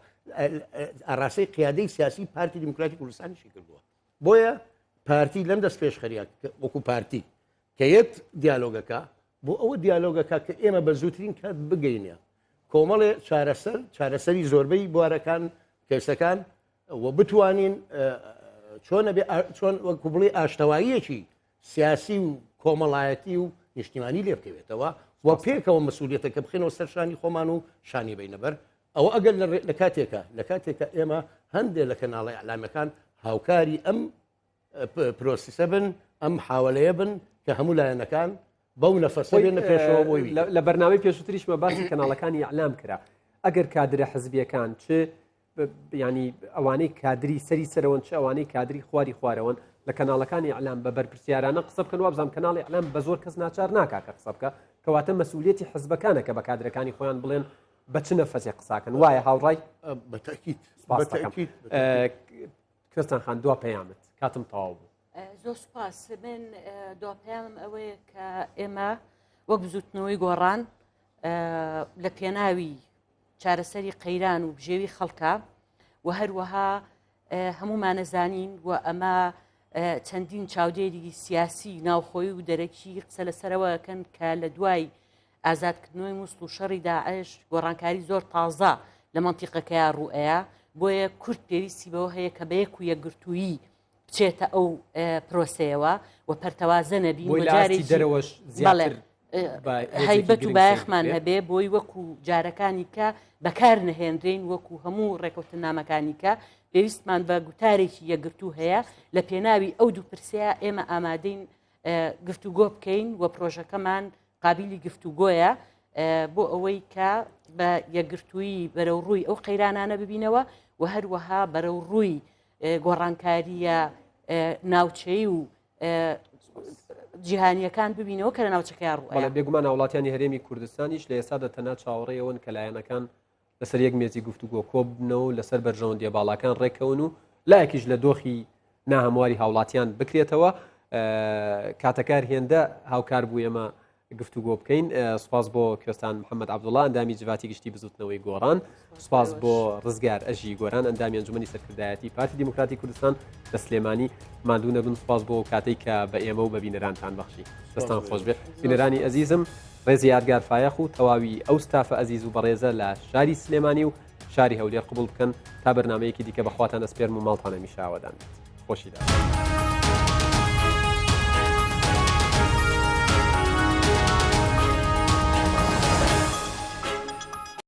ئاراستەی قیادەی سیاسی پارتی دیموکراتی کوردستانیشی کردووە بۆیە پارتی لەم دەست پێشخەریە وەکو پارتی کە یەت دیالۆگەکە بۆ ئەوە دیالۆگەکە کە ئێمە بە زووترین کات بگەینە کۆمەڵێ چارەسەر چارەسەری زۆربەی بوارەکان کەسەکان و بتوانین چۆنە چۆن وەکو بڵێ ئاشتەواییەکی سیاسی و کۆمەڵایەتی و نیشتیمانی لێ بکەوێتەوە و پێکەوە مەسولیەتەکە بخەینەوە سەر شانی خۆمان و شانی بینە بەر ئەوە ئەگەر لە کاتێکە لە کاتێکە ئێمە هەندێک لە کەناڵە ئەلامەکان هاوکاری ئەم پرۆسیسە بن ئەم حاولەیە بن کە هەموو لایەنەکان بەو نەفەسە بێنە پێشەوە بۆی لە بەرنامەی پێشووتریشمە باسی کەناڵەکانی ئەلام کرا ئەگەر کادرە حزبیەکان چ ینی ئەوانەی کادری سەری سەرەوەن چ ئەوانەی کادری خواری خوارەوەن لە کەناڵەکانی ئەلام بە بەرپرسیارانە قسە بکەن وابزانام کەناڵی ئەلام بە زۆر کەس ناچار ناکا کە قسە بکە کەواتە مەسئولیەتی حزبەکانە کە بە کادرەکانی خۆیان بڵێن بە چ نەفەسێک قساکەن وایە هاوڕای بەتەکیت بەتەکیت کوێستان خان دوا پەیامت کاتم تەواو بوو. زۆر سوپاس من دوا پەیامم ئەوەیە کە ئێمە وەک بزوتنەوەی گۆڕان لە پێناوی چارەسەری قەیران و بژێوی خەڵکە و هەروەها هەمومانەزانین و ئەمە چەندین چاودێری سیاسی ناوخۆی و دەرەکی قسە لەسەرەوەکەن کە لە دوای ئازادکردنەوەی موسڵ و شەڕی داعش گۆڕانکاری زۆر تازە لە مەنتیقەکەیا ڕووئەیا بۆیە کورد پێویستی بەوە هەیە کە بە یەک و یەکگرتوویی بچێتە ئەو پرۆسەیەوە و پەرتەوازە نەبین بۆی و لە ئاستی جارێکی دەرەوەش بەڵێ زیاتر بە هێزێکی هەیبەت و گرنگ سەیر بایەخمان بکرێ. هەبێ بۆی وەکو جارەکانی کە بەکار نەهێنرێین وەکو هەموو ڕێکەوتنامەکانی کە پێویستمان بە گوتارێکی یەکگرتوو هەیە لە پێناوی ئەو دوو پرسەیە ئێمە ئامادەین گفتوگۆ بکەین و پرۆژەکەمان قابیلی گفتوگۆیە بۆ ئەوەی کە بە یەکگرتوویی بەرەو ڕووی ئەو قەیرانانە ببینەوە و هەروەها بەرەو ڕووی گۆڕانکاریە ناوچەی و جیهانیەکان ببینەوە کە لە ناوچەکەیان ڕوو بەڵێ بێگومان هاوڵاتیانی هەرێمی کوردستانیش لە ئێستادا تەنها چاوەڕێی ئەوەن کە لایەنەکان لەسەر یەک مێزی گفتوگۆ کۆببنەوە و لەسەر بەرژەوەندیە باڵاکان ڕێککەون و لایەکیش لە دۆخی ناهەمواری هاوڵاتیان بکرێتەوە کاتەکار هێندە هاوکار بوو ئێمە گفتوگۆ بکەین سوپاس بۆ کوێستان محەممەد عبدوڵا ئەندامی جڤاتی گشتی بزوتنەوەی گۆڕان سوپاس بۆ ڕزگار ئەژی گۆران ئەندامی ئەنجومەنی سەرکردایەتی پارتی دیموکراتی کوردستان لە سلێمانی ماندوو نەبن سوپاس بۆ کاتێک کە بە ئێمە و بە بینەرانتان بەخشی دەستان خۆش بێت بینەرانی ئەزیزم ڕێزی یادگار فایەق و تەواوی ئەو ستافە ئەزیز و بەڕێزە لە شاری سلێمانی و شاری هەولێر قبوڵ بکەن تا بەرنمەیەکی دیکە بەخواتان ئەسپێرم و ماڵتان هەمیشە ئاوەدان بێت خۆشی دابێت.